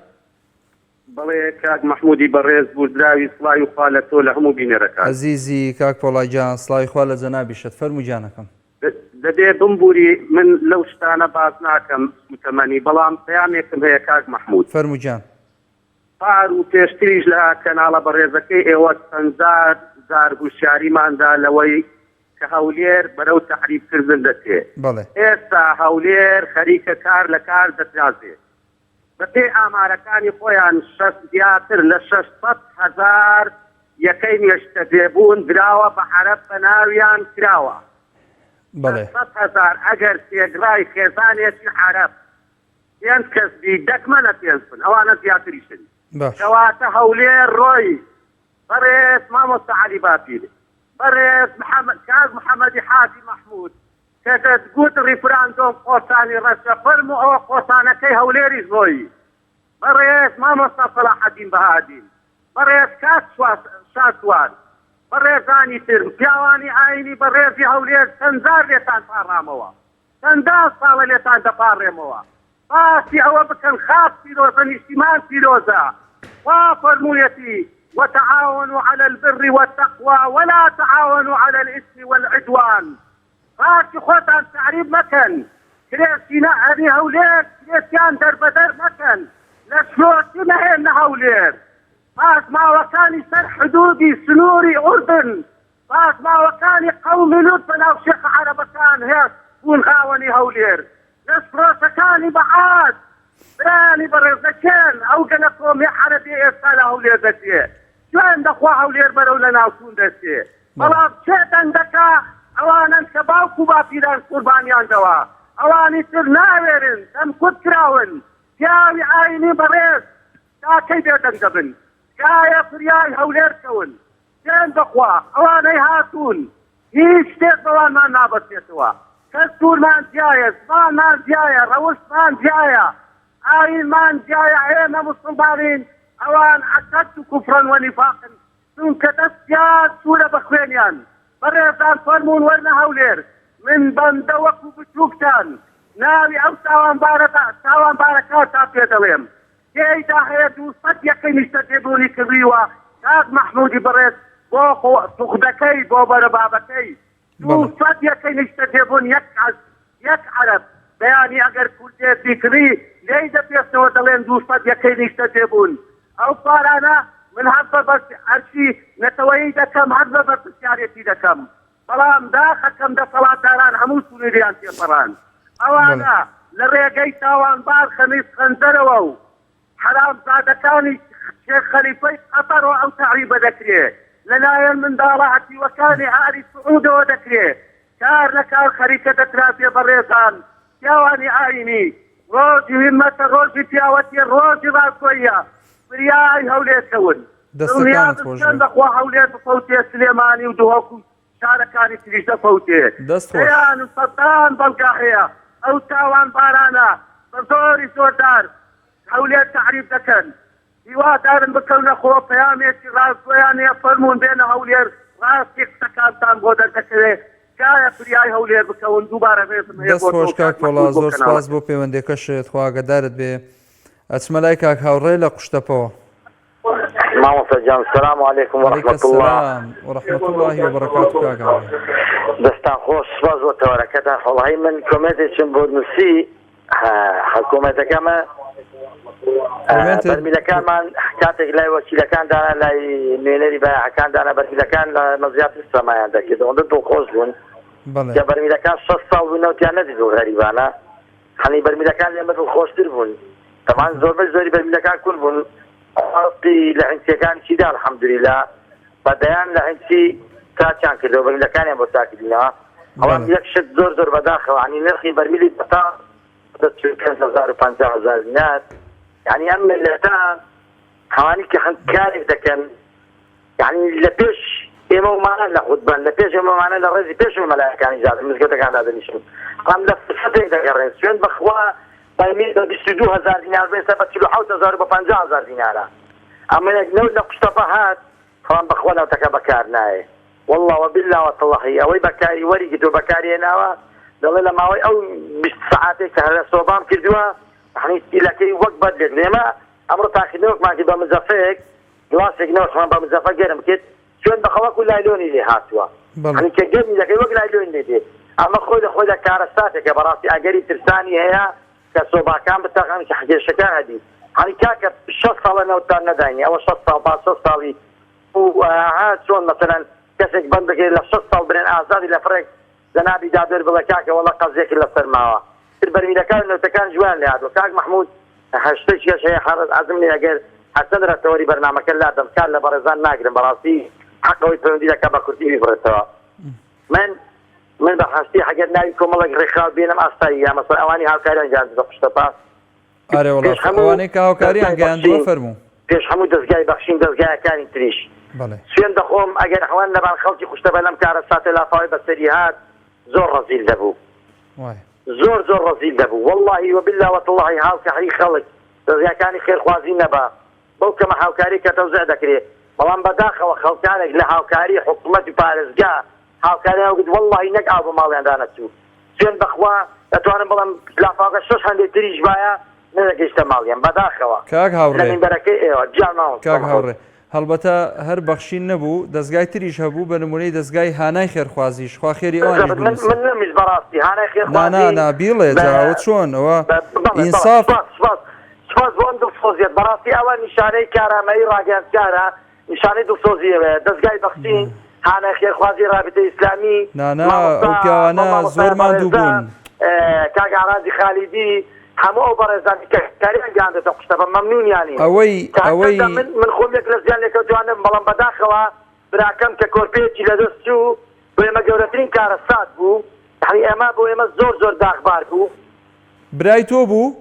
بەڵێ کاک مەحمودی بەڕێز بوردراوی سڵاوی خوا لە تۆ لە هەموو بینەرەکان. ئەزیزی کاک پۆڵا گیان سڵاوی خوا لە جەنابیشت فەرموو گیانەکەم. دەبێ بمبوری من لەو شتانە باس ناکەم سوتەمەنی بەڵام پەیامێکم هەیە کاک مەحمود. فەرموو گیان. پار و پێشتریش لە کەناڵە بەڕێزەکەی ئێوە چەندجار جار هوشیاریمان دا لەوەی کە هەولێر بەرەو تەعریب کردن دەچێ. بەڵێ. ئێستا هەولێر خەریکە کار لە کار دەترازێ. بە پێی ئامارەکانی خۆیان زیاتر لە 600,000 یەکەی نێشتەجێبوون دراوە بە عەرەب بە ناویان کراوە. بەڵێ. 600,000 ئەگەر تێگڕای خێزانێکی عەرەب پێنج کەس بی دەگمەنە پێنج بن ئەوانە زیاتریشن. باش. کەواتە هەولێر ڕۆی بەڕێز مامۆستا عەلی باپیر، بەڕێز محەمەد کاک محەمەدی حاجی مەحمود کە دەتگوت ڕیفراندۆم قۆچانی ڕەشە فەرموو ئەوە قۆچانەکەی هەولێریش ڕۆیی. بەڕێز مامۆستا سەڵاحەدین بەهادین، بەڕێز کاک شاسوار، بەڕێزانی تر، پیاوانی ئاینی بەڕێزی هەولێر چەند جار لێتان پاڕامەوە. چەندان ساڵە لێتان دەپاڕێمەوە باسی ئەوە بکەن خاک پیرۆزە نیشتیمان پیرۆزە خوا فەرموویەتی وتعاونوا علی البر والتقوی ولا تعاونوا علی الاثم والعدوان خاکی خۆتان تەعریب مەکەن کرێچینە ئەری هەولێر کرێچیان دەربەدەر مەکەن لەشفرۆشی مەهێننە هەولێر پاشماوەکانی سەر حدودی سنووری ئوردن پاشماوەکانی قەومی لوت بەناو شێخە عەرەبەکان هێز بوون خاوەنی هەولێر لەشفرۆشەکانی بەعاس برایانی بەڕێز لە کێن ئەو گەلە کۆمیە عەرەبیە ئێستا لە هەولێر دەچێ سوێن دەخوا هەولێر بەرەو لەناوچوون دەچێ بەڵام کێ دەنگ دەکا ئەوانەن کە باوک و باپیران قوربانیان دەوە ئەوانی تر ناوێرن دەمکوت کراون پیاوی ئاینی بەڕێز تا کەی بێدەنگ دەبن تکایە فریای هەولێر کەون سوێند بەخوا ئەوانەی هاتوون هیچ شتێک بەوانمان نابەستێتەوە، کەلتوورمان جیایە، زمانمان جیایە، ڕەوشتمان جیایە، ئایینمان جیایە، ئێمە موسڵمانین ئەوان ئەشەد کوفرا ونیفاقن، چونکە دەستیان سوورە بە خوێنیان. بەڕێزان فەرموون وەرنە هەولێر، من بەندە وەکو بچووکتان ناوی ئەو تاوانبارەکانتان پێ دەڵێم، تێیدا هەیە 200 یەکەی نیشتەجێبوونی کڕیوە کاک مەحمودی بەڕێز بۆ توخدەکەی بۆ بەرەبابەکەی 200 یەکەی نیشتەجێبوون یەک کەس یەک عەرەب بەیانی ئەگەر کوردێک بیکڕی لێی دەپێسنەوە دەڵێن 200 یەکەی نیشتەجێبوون ئەو پارانە من هەر بە ئەرکی نەتەوەیی دەکەم هەر بە بەرپرسیارێتی دەکەم بەڵام داخەکەم دەسەڵاتداران هەموو سنووریان تێپەڕاند. ئەوانە لە ڕێگەی تاوانبار خەمیس خەنجەرەوە و حەرامزادەکانی شێخ خەلیفەی قەتەرەوە ئەو تەعریبە دەکرێ، لە لایەن منداڵە هەتیوەکانی ئالی سعودەوە دەکرێ. کار لە کار خەریکە دەترازێ بەڕێزان پیاوانی ئایینی. ڕۆژی هیممەتە، ڕۆژی پیاوەتیە، ڕۆژی ڕاستگۆییە. فریای هەولێر کەون. دڵنیا دەستەکانت خۆش بن بێ. بەخوا هەولێر بفەوتێ سلێمانی و دهۆک و شارەکانی تریش دەفەوتێ. دەست خۆش. دەیان و سەدان بەڵگە هەیە ئەو تاوانبارانە بە زۆری زۆردار هەولێر تەعریب دەکەن. هیوادارم بکەونە خۆ پەیامێکی ڕاستگۆیانەیە فەرموون بێنە هەولێر ڕاستی قسەکانتان بۆ دەردەکەوێ تکایە فریای هەولێر بکەون دووبارە ڕێزم هەیە دەست بۆ تۆ خۆش و کاک کاک پۆڵا مەحمود بۆ زۆر سپاس کەناڵەکەت. بۆ پەیوەندیەکەشت خوا ئاگادارت بێ ئەچمە لای کاک هاوڕێ لە قوشتەپەوە. مامۆستا گیان سلام علیکم و علیک رحمة اللە. السلام و رحمة اللە و بەرەکاتو کاک هاوڕێ. دەستان خۆش سپاس بۆ تەوەرەکەتان وەڵاهی من کۆمێنتێکم بۆ نووسی کۆمێنتەکەمە کۆمێنتت بەرمیلەکانمان کاتێک لای وەکیلەکان دانا لای نوێنەری بایعەکان دانا بەرمیلەکان لە مە زیاتر سەمایان دەکرد ئەوەندە دڵخۆش بوون بەڵێ کە بەرمیلەکان 6 ساڵ بوو نەوتیان نەدیت بوو غەریبانە هەنی بەرمیلەکان لێمە دڵخۆشتر بوون تەبعەن زۆربەی زۆری بەرمیلەکان کون بوون خواسی لە هندسیەکانیشی دا الحمدللە بە دەیان لە هندسی چاکیان کردەوە بەرمیلەکانیان بۆ چاکردینەوە بەڵام بەڵێ یەک شت زۆر زۆر بەداخەوە عنی نرخی بەرمیلی بەتاڵ دە 45 هەزار و 50 هەزار دینار یعنی ئەم ملەتە ئەوانی کە هەند کارێک دەکەن یانی لە پێش ئێمە و مانە لە خوتبەن لە پێش ئێمە مانە لە ڕێزی پێش ئێمە مەلایەکانی زادن مزگەوتەکان دادەنیشن بەڵام لە فرسەتێک دەگەڕێن سوێند بەخوا بەرمیل بە 22 هەزار دینار بێ ئێستا بە 47 هەزار و بە 50 هەزار دینارە ئەمە یەک نەوت لە قوشتەپە هات بەڵام بەخوا نەوتەکە بەکار نایێ. واللە وباللە وتاللەهی ئەوەی بەکاری وەری گرتوە بەکاری هێناوە دەڵێ لە ماوەی ئەو 20 سەعاتێک کە لە سۆبام کردووە یەعنی تیلەکەی وەک بەد لێت ئێمە ئەمڕۆ تاقیکردنەوەکمان کرد بە مزەفەیەک گڵاسێک نەوتمان بە مزەفە گەرم کرد سوێند بەخوا وەکو لایلۆنی لێ هاتووە یەعنی کە گەرمی دەکەی وەک لایلۆنی لێ دێ ئەمە خۆی لە خۆیدا کارەساتێکە بەڕاستی ئەگەری ترسانی هەیە کە سۆباکان بتەقن کە کێشەکان هەبی هەنی کاکە 6 ساڵە نەوتان نەداینی ئەوە 6 ساڵ با 6 ساڵی و ها چۆن مەسەلەن کەسێک بەند بکرێت لە 6 ساڵ برێن ئازادی لە فڕێک جەنابی دادوەر بڵێ کاکە وەڵا قەزیەکت لەسەر ماوە تر بەرمیلەکان و نەوتەکان جویان لێ هاتوە کاک مەحمود شتێکیش هەیە حەرەز عەزم نیە ئەگەر هەرچەند لە تەوەری بەرنامەکە لادەم کار لە بەڕێزان ناگرم بەڕاستی حەق ئەوەی پەیوەندی دەکا بە کورتی بیبڕێتەوە من من بە حەستی ئەگەر ناوی کۆمەڵێک ڕێکخراو بێنم ئاسایی یا مەسەلەن ئەوانی هاوکاریان گەیاندووە قوشتەپە ئەرێ وەڵا پێش هەموو ئەوانەی کە هاوکاریان دەزگای گەیاندووە بەخشین فەرموو. پێش هەموو دەزگای بەخشین دەزگایەکانی تریش بەڵێ. سوێند دەخۆم ئەگەر ئەوان نەبان خەڵکی قوشتەپە لەم کارەساتە لافاوەی بەسەری هات زۆر ڕەزیل دەبوو وایە. زۆر زۆر ڕەزیل دەبوو وەڵاهی وباللە وتاللەهی هاوکاری خەڵک دەزگاکانی خێرخوازی نەبا بەو کەمە هاوکاری کە تەوزع دەکرێ بەڵام بەداخەوە خەڵکانێک لە هاوکاری حکومەت و پارێزگا هاوکاریان وگت وەڵاهی نەک ئاو بە ماڵیاندا نەچوو سوێند بەخوا دەتوانم بڵێم لافاوەکە شەش هەندەی تریش بایە نەدەگەیشتە ماڵیان بەداخەوە کاک لە هاوڕێ مینبەرەکەی ئێوە گیان مامۆستا کاک مەحمود. هاوڕێ هەڵبەتە هەر بەخشین نەبوو دەزگای تریش هەبوو بە نمونەی دەزگای هانای خێرخوازیش خوا خێری ئەوانیش بالضبط من بنووسێ. من نەمویست بەڕاستی هانای نا نا خێرخوازی نا بیڵێ بە جا ئەوە چۆن ئەوە بە بەڵێ بەڵێ ئینساف سوپاس سوپاس سوپاس بۆ ئەم دڵسۆزیەت بەڕاستی ئەوە نیشانەی کارامەیی ڕاگەیاندکارە نیشانەی دڵسۆزی ئەوەیە دەزگای بەخشین هانای خێرخوازی رابیتەی ئیسلامی نا نا مامۆستا ئەو ئەو پیاوانە مامۆستایە زۆر ماندوو بەڕێزە بوون. کاک ئارازی خالیدی هەموو ئەو بەڕێزانەی کە کاریان گەیاندۆتە قوشتەپە مەمنونیانین ئەوەی کە ئەوەی هەرچەندە من من خۆم یەک لە زیان لێکەوتوان نەبووم بەڵام بەداخەوە براکەم کە کۆرپەیەکی لەدەست چوو بۆ ئێمە گەورەترین کارەسات بوو یەعنی ئێمە بۆ ئێمە زۆر زۆر داخبار بوو. برای تۆ بوو؟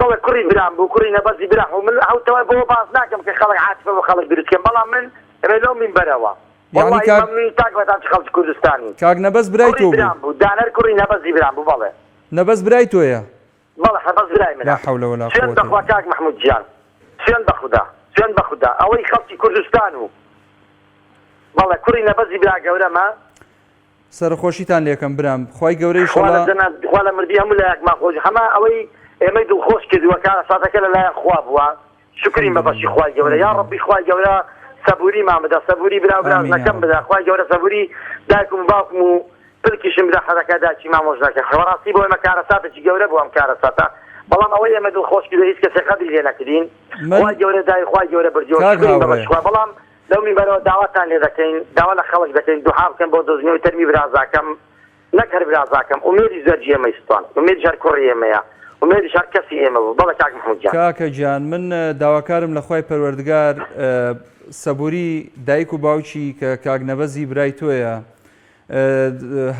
بەڵێ کوڕی برام بوو کوڕی نەبەزی برام بوو من ئەو تەوە بۆ باس ناکەم کە خەڵک عاتفە بۆ خەڵک دروست کەم بەڵام من ئەمێ لەو مینبەرەوە یعنی وەڵڵاهی کاک مەمنونی تاک بە تاکی خەڵکی کوردستانی کاک نەبەز برای کوڕی تۆ بوو؟ برام بوو دانەر کوڕی نەبەزی برام بوو بەڵێ. نەبەز برای تۆیە؟ بەڵێ نەبەز برای منە لا حول ولا سوێند قوة بەخوا الا کاک مەحمود گیان سوێند بەخودا سوێند بەخودا ئەوەی خەڵکی کوردستان و بەڵێ کوڕی نەبەزی برا گەورەمە. سەرەخۆشیتان لێکەم برام خوای گەورە خوا لە ئیشەڵا. جەناب خوا لە مردی هەموو لایەکمان خۆش هەمە ئەوەی ئێمەی دڵخۆش کردووە کارەساتەکە لەلایەن خوا بووە شوکرین بە بەشی الحمدللە خوای گەورە یا الحمدللە ڕەبی خوای گەورە سەبوریمان بدە سەبوری برا و آمین یا براژنەکەم رب. بدە خوای گەورە سەبوری دایکم و باوکم و پلکیشم بدە حەزەکە دایکی مامۆژنەکە بەڕاستی بۆ ئێمە کارەساتێکی گەورە بوو ئەم کارەساتە بەڵام ئەوەی ئێمە دڵخۆش کردووە هیچ کەسێک قەدری لێ نەکردین من خوای گەورە دای خوای گەورە بردیەوە کاک شوکرین بە هاوڕێ. بەشی خوا بەڵام لەو مینبەرەوە داواتان لێ دەکەین، داوا لە خەڵک دەکەین دوعا بکەن بۆ دۆزینەوەی تەرمی برازاکەم، نەک هەر برازاکەم، ئومێدیش زەرگی ئێمەی سوتاند، ئومێدیش هەر کوڕی ئێمەیە، ئومێدیش هەر کەسی ئێمە بوو، بەڵێ کاک مەحمود گیان. کاکە گیان من داواکارم لە خوای پەروەردگار سەبوری دایک و باوکی کە کاک نەبەزی برای تۆیە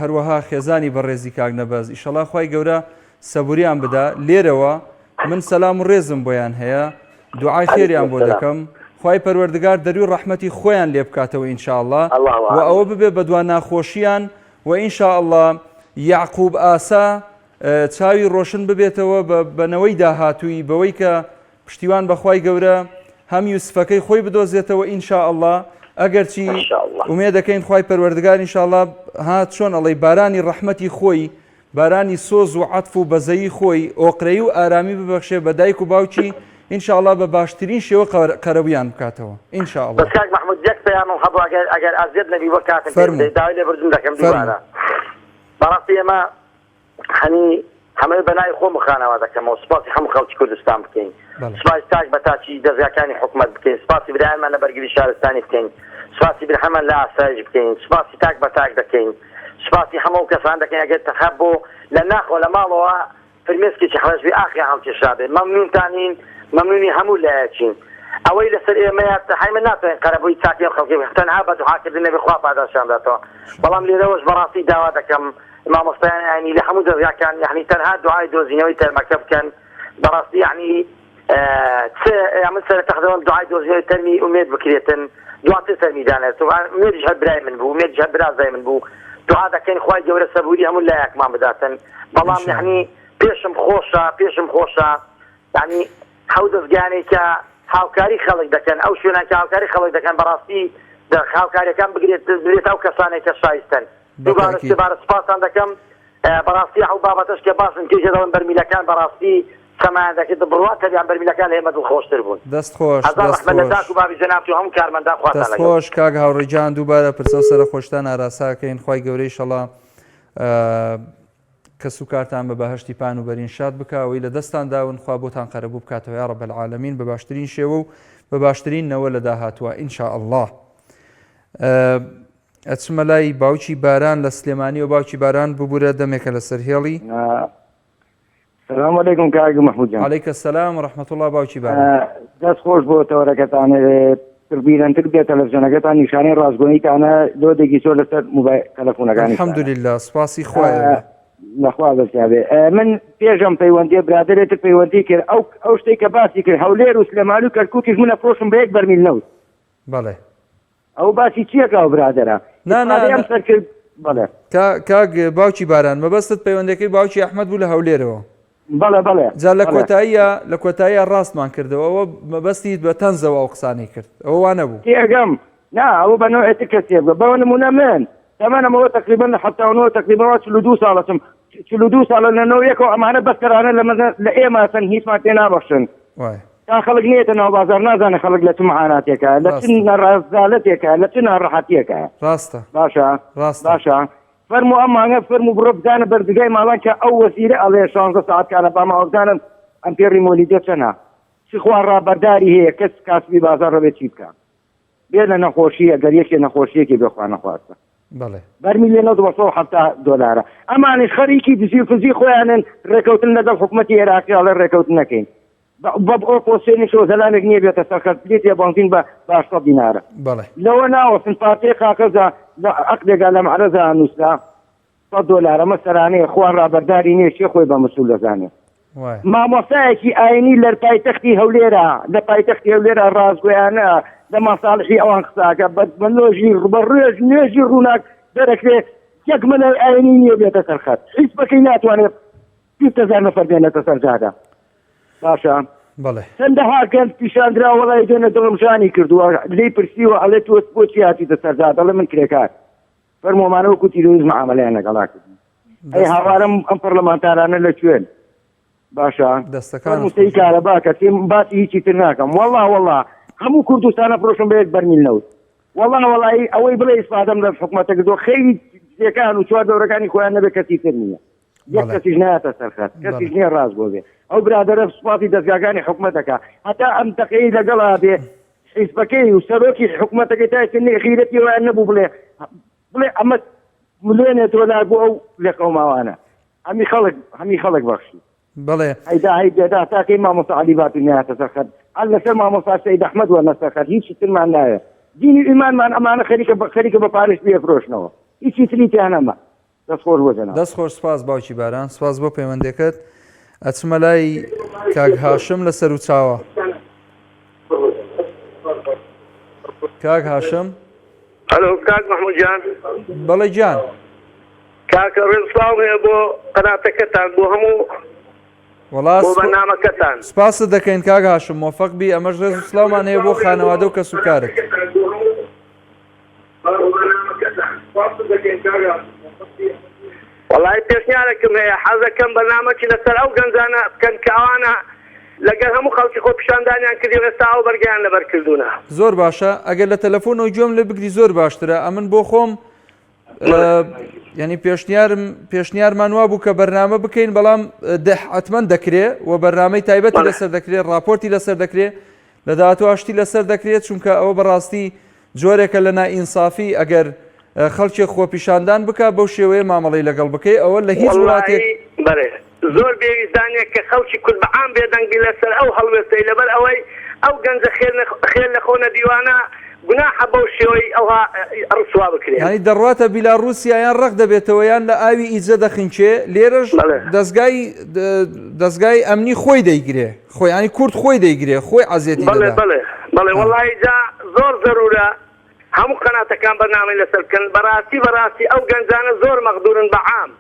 هەروەها خێزانی بەڕێزی کاک نەبەز ئیشەڵا خوای گەورە سەبوریان بدا لێرەوە من سەلام و ڕێزم بۆیان هەیە دوعای خێریان بۆ دەکەم خوای پەروەردگار دەروی ڕەحمەتی خۆیان لێ بکاتەوە ان شاء اللە و ئەوە ببێ بە دوا ناخۆشیان و ان شاء اللە یەعقوب ئاسا چاوی ڕۆشن ببێتەوە بە نەوەی داهاتووی بەوەی کە پشتیوان بەخوای گەورە هەم یوسفەکەی خۆی بدۆزێتەوە ان شاء اللە ئەگەرچی ئومێدەکەین خوای پەروەردگار ان شاء اللە ها چۆن ئەڵێی بارانی ڕەحمەتی خۆی بارانی سۆز و عەتف و بەزەیی خۆی ئۆقرەیی و ئارامی ببەخشێ بە دایک و باوکی ان شاء اللە بە باشترین شێوە قەرەبوویان بکاتەوە ان شاء اللە. بەس کاک مەحمود یەک پەیامم هەبوو ئەگەر ئەگەر ئەزیەت نەبی بۆ کاتم پێ فەرموو بدەی داوای لێبوردن دەکەم فەرموو. دووبارە بەڕاستی ئێمە هەنی هەمەوێ بەناوی خۆم و خانەوادەکەمەوە سوپاسی هەموو خەڵکی کوردستان بکەین، سوپاسی تاک بە تاکی دەزگاکانی حکومەت بکەین، سوپاسی برایانمان لە بەرگری شارستانی بکەین، سوپاسی برهەمان لە ئاسایش بکەین، سوپاسی تاک بە تاک دەکەین، سوپاسی هەموو ئەو کەسانە دەکەین ئەگەر تەنها بۆ لە ناخەوە لە ماڵەوە فرمێسکێکی حەڵەش بێ ئاخیان هەڵکێشرابێ، مەمنونتانین، مەمنونی هەموو لایەکین. ئەوەی لەسەر ئێمەیە تەنها ئێمە ناتوانین قەرەبووی چاکەی ئەم خەڵکە بکەین تەنها بە دوعاکردن نەبێ خوا پاداشتیان بداتەوە، بەڵام لێرەوەش بەڕاستی داوا دەکەم مامۆستایان ئاینی لە هەموو دەزگاکان یەعنی تەنها دوعای دۆزینەوەی تەرمەکە بکەن بەڕاستی یەعنی چ من سەرەتا دەڵێم دوعای دۆزینەوەی تەرمی ئومێد بکرێتن دواتر تەرمی دانێت ئومێدیش هەر برای من بوو ئومێدیش هەر برازای من بوو دوعا دەکەین خوای گەورە سەبوری هەموو لایەکمان بداتن بەڵام یەعنی پێشم خۆشە پێشم خۆشە یەعنی ئەو دەزگایانەی کە هاوکاری خەڵک دەکەن، ئەو شوێنان کە هاوکاری خەڵک دەکەن بەڕاستی هاوکاریەکان بگرێت بدرێتە ئەو کەسانەی کە شایستەن. دووبارە سێبارە سوپاستان دەکەم. بەڕاستی ئەو بابەتەش کە باسم کرد دەڵێم بەرمیلەکان بەڕاستی سەمایان دەکرد بڕوات هەبیان بەرمیلەکان لە ئێمە دڵخۆشتر بوون. دەست خۆش هەزار دەست ڕەحمەت لە خۆش. داک و بابی جەنابت و هەموو کارمەندان خواتان دەست لەگەڵ. خۆش کاک هاوڕێ گیان دووبارە پرسەو سەرەخۆشتان ئاراساکەین خوای گەورە ئیشەڵا کەسوکارتان بە بەهەشتی پان و بەرین شاد بکا ئەوەی لە دەستان داون خوا بۆتان قەرەبوو بکاتەوە یا رب العالمین بە باشترین شێوە و بە باشترین نەوە لە داهاتووە ان شاء اللە ئەچمە لای باوکی باران لە سلێمانی و باوکی باران ببورە دەمێکە لەسەر هێڵی سلام علیکم کاک محمود جان علیک السلام و رحمت الله باوکی باران دەست خۆش بۆ تەوەرەکەتان پربیرەنتر بێ تەلەڤزیۆنەکەتان نیشانەی ڕاستگۆییتانە لۆدێکی زۆر لەسەر موبایل تەلەفۆنەکانی الحمدلله سپاسی خوایە لەخوا بەزیابێ من پێشم پەیوەندی برادێتر پەیوەندی کرد ئەو ئەو شتێک کە باسی کرد هەولێر و سلێمانی و کەرکووکیش منە فرۆشم بە یەک بەرمیل نەوت بەڵێ ئەو باسی چیەکە ئەو برادەرە نا نا ئەم سەرکرد بەڵێ کاک باوکی باران مەبەستت پەیوەندەکەی باوکی ئەحمد بوو لە هەولێرەوە بەڵێ بەڵێ جا لە کۆتاییە لە کۆتاییە ڕاستمان کردەوە ئەوە مەبەستی بە تەنزەوە ئەو قسانەی کرد ئەوە وا نەبوو تێگەم نا ئەوە بە نەوعێتر کەسێ بووە بەوە نمونە من تەمەنم ئەوە تقریبا لە 79 تقریبا وا 42 ساڵەتم 42 ساڵە لە نەوە یەکەوە ئەمانە بەستەرانە لە مەزە لە ئێمە سەن هیچمان پێ نابەخشن وایە تا خەڵک نێتە ناو بازار نازانە خەڵک لە چ معاناتێکە لە چ ڕاستە ناڕازالەتێکە لە چ ناڕەحەتیەکە ڕاستە باشە ڕاستە باشە فەرموو ئەم مانگە فەرموو بڕۆ بزانە بەرزگای ماڵان کە ئەو وەزیرە ئەڵێ شانزە سەعات کارەبا ماوە بزانم ئەمپێڕی مۆلیدە چەنە چ خوا ڕابەرداری هەیە کەس کاسبی بازاڕ ئەبێ چی بکا بێ لە نەخۆشی ئەگەر یەکێ نەخۆشیەکی بێ خوا نەخواستە بەڵێ. بەرمیلێ نەوت بە 170 دۆلارە ئەمانیش خەریکی دزی و فزی خۆیانن ڕێکەوتن لەگەڵ حکومەتی عێراقی ئەڵێ ڕێکەوتن نەکەین بە ئۆپۆسیۆنیشەوە زەلامێک نییە بێتە سەر خەت لیترێ بەنزین بە بە 800 دینارە. بەڵێ. لەوە ناوەستن پارچەی قاقەزە لە عەقدێکا لە مەعرەزا نووسرا سەد دۆلار ئەمە سەرانەیە خوا ڕابەرداری نییە کێ خۆی بە مسوول دەزانێ. وایە. مامۆستایەکی ئاینی لەر پایتەختی هەولێرا لە پایتەختی هەولێرا ڕاستگۆیانە لە مەساڵحی ئەوان قساکە بە بە نۆژی بە ڕێژ نوێژی ڕووناک دەرەکرێ یەک مەلای ئاینی نییە بێتە سەر خەت حیزبەکەی ناتوانێت 20 هەزار نەفەر بێنێتە سەر جادە. باشە بەڵێ. چەندەها گەنج پیشاندرا وەڵای دوێنێ دڵم ژانی کردووە لێی پرسیوە ئەڵێ تۆ بۆچی هاتیتە سەر جادە ئەڵێ من کرێکار فەرموو ئەمانە وەکو تیرۆریست معامەلەیان لەگەڵا کردین ئەی دەست خۆش. هاوارم ئەم پەرلەمانتارانە لە کوێن باشە دەستەکانت فەرموو سەی خۆش بێ. کارەبا کە تێم باسی هیچی تر ناکەم وەڵا وەڵا هەموو کوردستانە فرۆشم بە یەک بەرمیل نەوت وەڵا وەڵایی ئەوەی بڵێ ئیسفادەم لە حکومەتە کردووە خەیری دزێکان و چوار دەورەکانی خۆیان نەبێ کەسی تر نییە یەک کەسیش نایەتە سەر خەت کەسیش نییە ڕاست بۆ بێ ئەو برادەرە سوپاسی دەزگاکانی حکومەت دەکا هەتا ئەم دەقەی لەگەڵا بێ حیزبەکەی و سەرۆکی حکومەتەکەی تا ئێستا نێ غیرەتی وایان نەبوو بڵێ بڵێ ئەمە ملیۆنێ دۆلار بۆ ئەو لێقەوماوانە هەمی خەڵک هەمی خەڵک بەخشی بەڵێ. ئەی دا هەی بێدا تا کەی مامۆستا عەلی باپیر نایەتە سەر خەت هەر لەسەر مامۆستا سەید ئەحمەد وەرنە سەر خەت هیچی ترمان ناوێ دینی و ئیمانمان ئەمانە خەریکە خەریکە بە پارەش بیەفرۆشنەوە هیچی تری تیا نەما دەست خۆش بۆ جەناب. دەست خۆش سپاس باوکی باران سپاس بۆ پەیوەندەکەت ئەچمە لای کاک هاشم لە سەروچاوە کاک هاشم ئەلۆ کاک محمود گیان بەڵێ گیان کاکە ڕێز سڵاوم هەیە بۆ قەناتەکەتان بۆ هەموو وەڵا بۆ بەرنامەکەتان سپاست دەکەین کاک هاشم مۆفەق بی ئەمەش ڕێز و سڵاومان هەیە بۆ خانەوادە و کەسوکارت وەڵی پێشنیارێکم هەیە حەزەکەم بەرنامەکی لەسەر ئەو گەنجانە بکەن کە ئەوانە لەگەل هەموو خەڵکی خۆپیشاندانیان کردی و ئێستا ئەو بەرگەیان لەبەر کردوونە. زۆر باشە ئەگەر لە تەلەفۆنەوە گوێم لێ بگری زۆر باشترە ئەمن بۆ خۆم یعنی پێشنیارم پێشنیارمان وا بوو کە بەرنامە بکەین بەڵام حتمما دەکرێ و بەرنامەی تایبەتی لەسەر دەکرێت راپۆرتی لەسەر دەکرێت لە داهاتوو ئاشتی لەسەر دەکرێت چونکە ئەوە بەڕاستی جۆرێکە لە نائینسافی ئەگەر خەڵکێک خۆپیشاندان بکا بەو شێوەیە مامەڵەی لەگەڵ بکەی ئەوە لە هیچ وڵاتێک وەڵایی بەڵێ زۆر بێویژدانیە کە خەڵکی کورد بە عام بێدەنگ بی لەسەر ئەو هەڵوێستەی لەبەر ئەوەی ئەو گەنجە خێر خێر لەخۆ نەدیوانە گوناحە بەو شێوەی ئەوها ڕسوا بکرێن. یانی دەڕواتە بیلاڕوسیا یان ڕەق دەبێتەوە یان لە ئاوی ئیجە دەخنکێ لێرەش دەزگای دەزگای ئەمنی خۆی دەیگرێ. خۆی یانی کورد خۆی دەیگرێ خۆی عەزێتی بەڵێ دەدا. بەڵێ بەڵێ وەڵایی جا زۆر زەرورە هەموو قەناتەکان بەرنامەی لەسەر بکەن بەڕاستی بەڕاستی ئەو گەنجانە زۆر مەغدورن بە عام.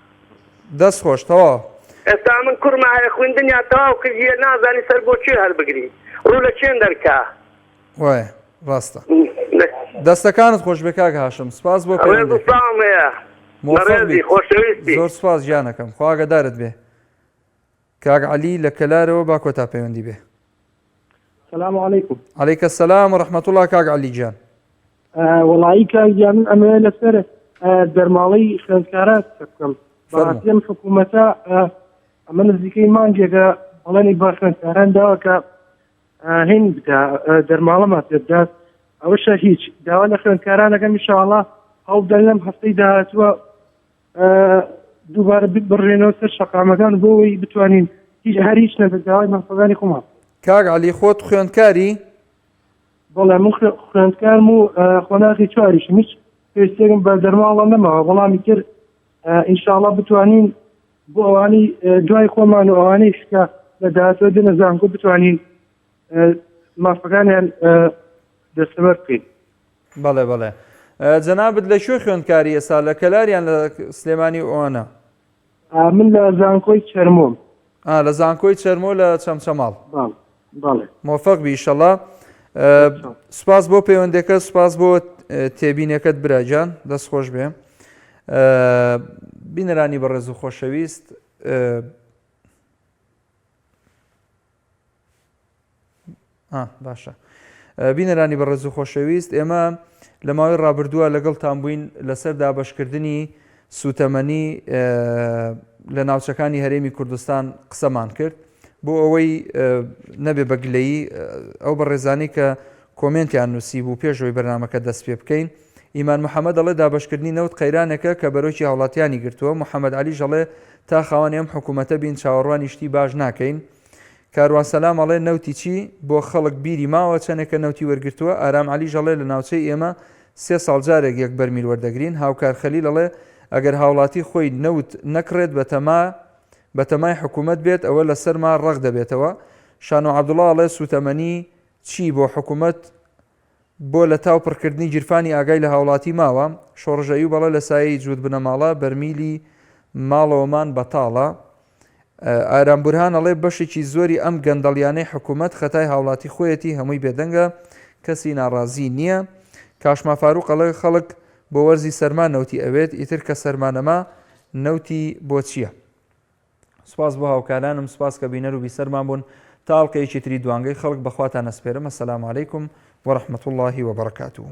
دەست خۆش تەواو. ئێستا من کوڕمە هەیە خویندنیا تەواو کردیە نازانی سەر بۆ کوێ هەربگری ڕوو لە کوێن دەرکا. وایە. ڕاستە دەستەکانت خۆش بێ کاک هاشم سپاس بۆ پەیوەندیەکەت. مۆفەق بیت زۆر سپاس گیانەکەم خوا ئاگادارت بێ کاک عەلی لە کەلارەوە با کۆتا پەیوەندی بێ. سلام علیکم. علیک السلام و رحمت الله کاک عەلی گیان. وەڵایی کاک گیان من ئەمەوێ لەسەر دەرماڵەی خوێندکاران قسە بکەم. بەڕاستی ئەم حکوومەتە ئەمە نزیکەی مانگێکە بەڵێنی بە خوێندکاران داوە کە هین بدا دەرماڵەمان پێ بدات ئەوەشە هیچ داوا لە خوێندکارانەکەم ئینشاءڵڵا هەوڵدەن لەم هەفتەی داهاتووە دووبارە بڕێنەوە سەر شەقامەکان بۆ ئەوەی بتوانین هیچ هەر هیچ نەبێت داوای مافەکانی خۆمان کاک عەلی خۆت خوێندکاری؟ بەڵێ من خوێندکارم و قۆناغی چواریشم هیچ پێویستێکم بە دەرماڵە نەماوە بەڵام ئیتر ئینشاءڵڵا بتوانین بۆ ئەوانەی دوای خۆمان و ئەوانەیش کە لە داهاتوە دێنە زانکۆ بتوانین مافەکانیان دەستەبەر بکەین. بەڵێ بەڵێ جەنابت لە کوێ خوێندکاری ئێستا لە کەلار یان لە سلێمانی و ئەوانە؟ من لە زانکۆی چەرمۆم. ئا لە زانکۆی چەرمۆ لە چەمچەماڵ. بەڵێ. مۆفەق بی ئیشەڵا. سوپاس بۆ پەیوەندەکە سوپاس بۆ تێبینەکەت براگیان دەست خۆش بێ. بینەرانی بەڕێز و خۆشەویست باشە بینەرانی بەڕێز و خۆشەویست ئێمە لە ماوەی ڕابردووە لەگەڵتان بووین لەسەر دابشکردنی سوتەمەنی لە ناوچەکانی هەرێمی کوردستان قسەمان کرد بۆ ئەوەی نەبێ بە گلەیی ئەو بەڕێزانی کە کۆمێنتیان نووسی بوو پێشەوەی بەرنمەکە دەست پێ بکەین ئیمان محەممەد دەڵێ دابشکردنی نەوت قەیرانێکە کە بەرۆکی هاوڵاتیانی گرتووە محەممەد علی ژەڵێ تا خاوەنی ئەم حکوومەتە بین چاوەڕوانی شتی باش ناکەین کاروان سەلام ئەڵێ نەوتی چی بۆ خەڵک بیری ماوە چەنێکە نەوتی وەرگرتووە ئارام عەلیش ئەڵێ لە ناوچەی ئێمە سێ ساڵ جارێک یەک بەرمیل وەردەگرین هاوکار خەلیل ئەڵێ ئەگەر هاوڵاتی خۆی نەوت نەکڕێت بەتەما بەتەمای حکومەت بێت ئەوە لەسەرما ڕەق دەبێتەوە شانۆ عەبدوڵا ئەڵێ سوتەمەنی چی بۆ حکومەت بۆ لە تاو پڕکردنی گیرفانی ئاگای لە هاوڵاتی ماوە؟ شۆڕش ئەیوب ئەڵێ لە سایەی جووت بنەماڵە بەرمیلی ماڵەوەمان بەتاڵە. ئارام بورهان ئەڵێ بەشێکی زۆری ئەم گەندەڵیانەی حکومەت خەتای هاوڵاتی خۆیەتی هەمووی بێدەنگە کەسی ناڕازی نییە. کاشما فاروق ئەڵێ خەڵک بۆ وەرزی سەرما نەوتی ئەوێت ئیتر کە سەرما نەما نەوتی بۆ چییە؟ سوپاس بۆ هاوکارانم سوپاس کە بینەر و بیسەرمان بوون تا ئەڵقەیەکی تری دوانگەی خەڵک بەخواتان ئەسپێرم السلام علیکم ورحمة اللە وبرکاته.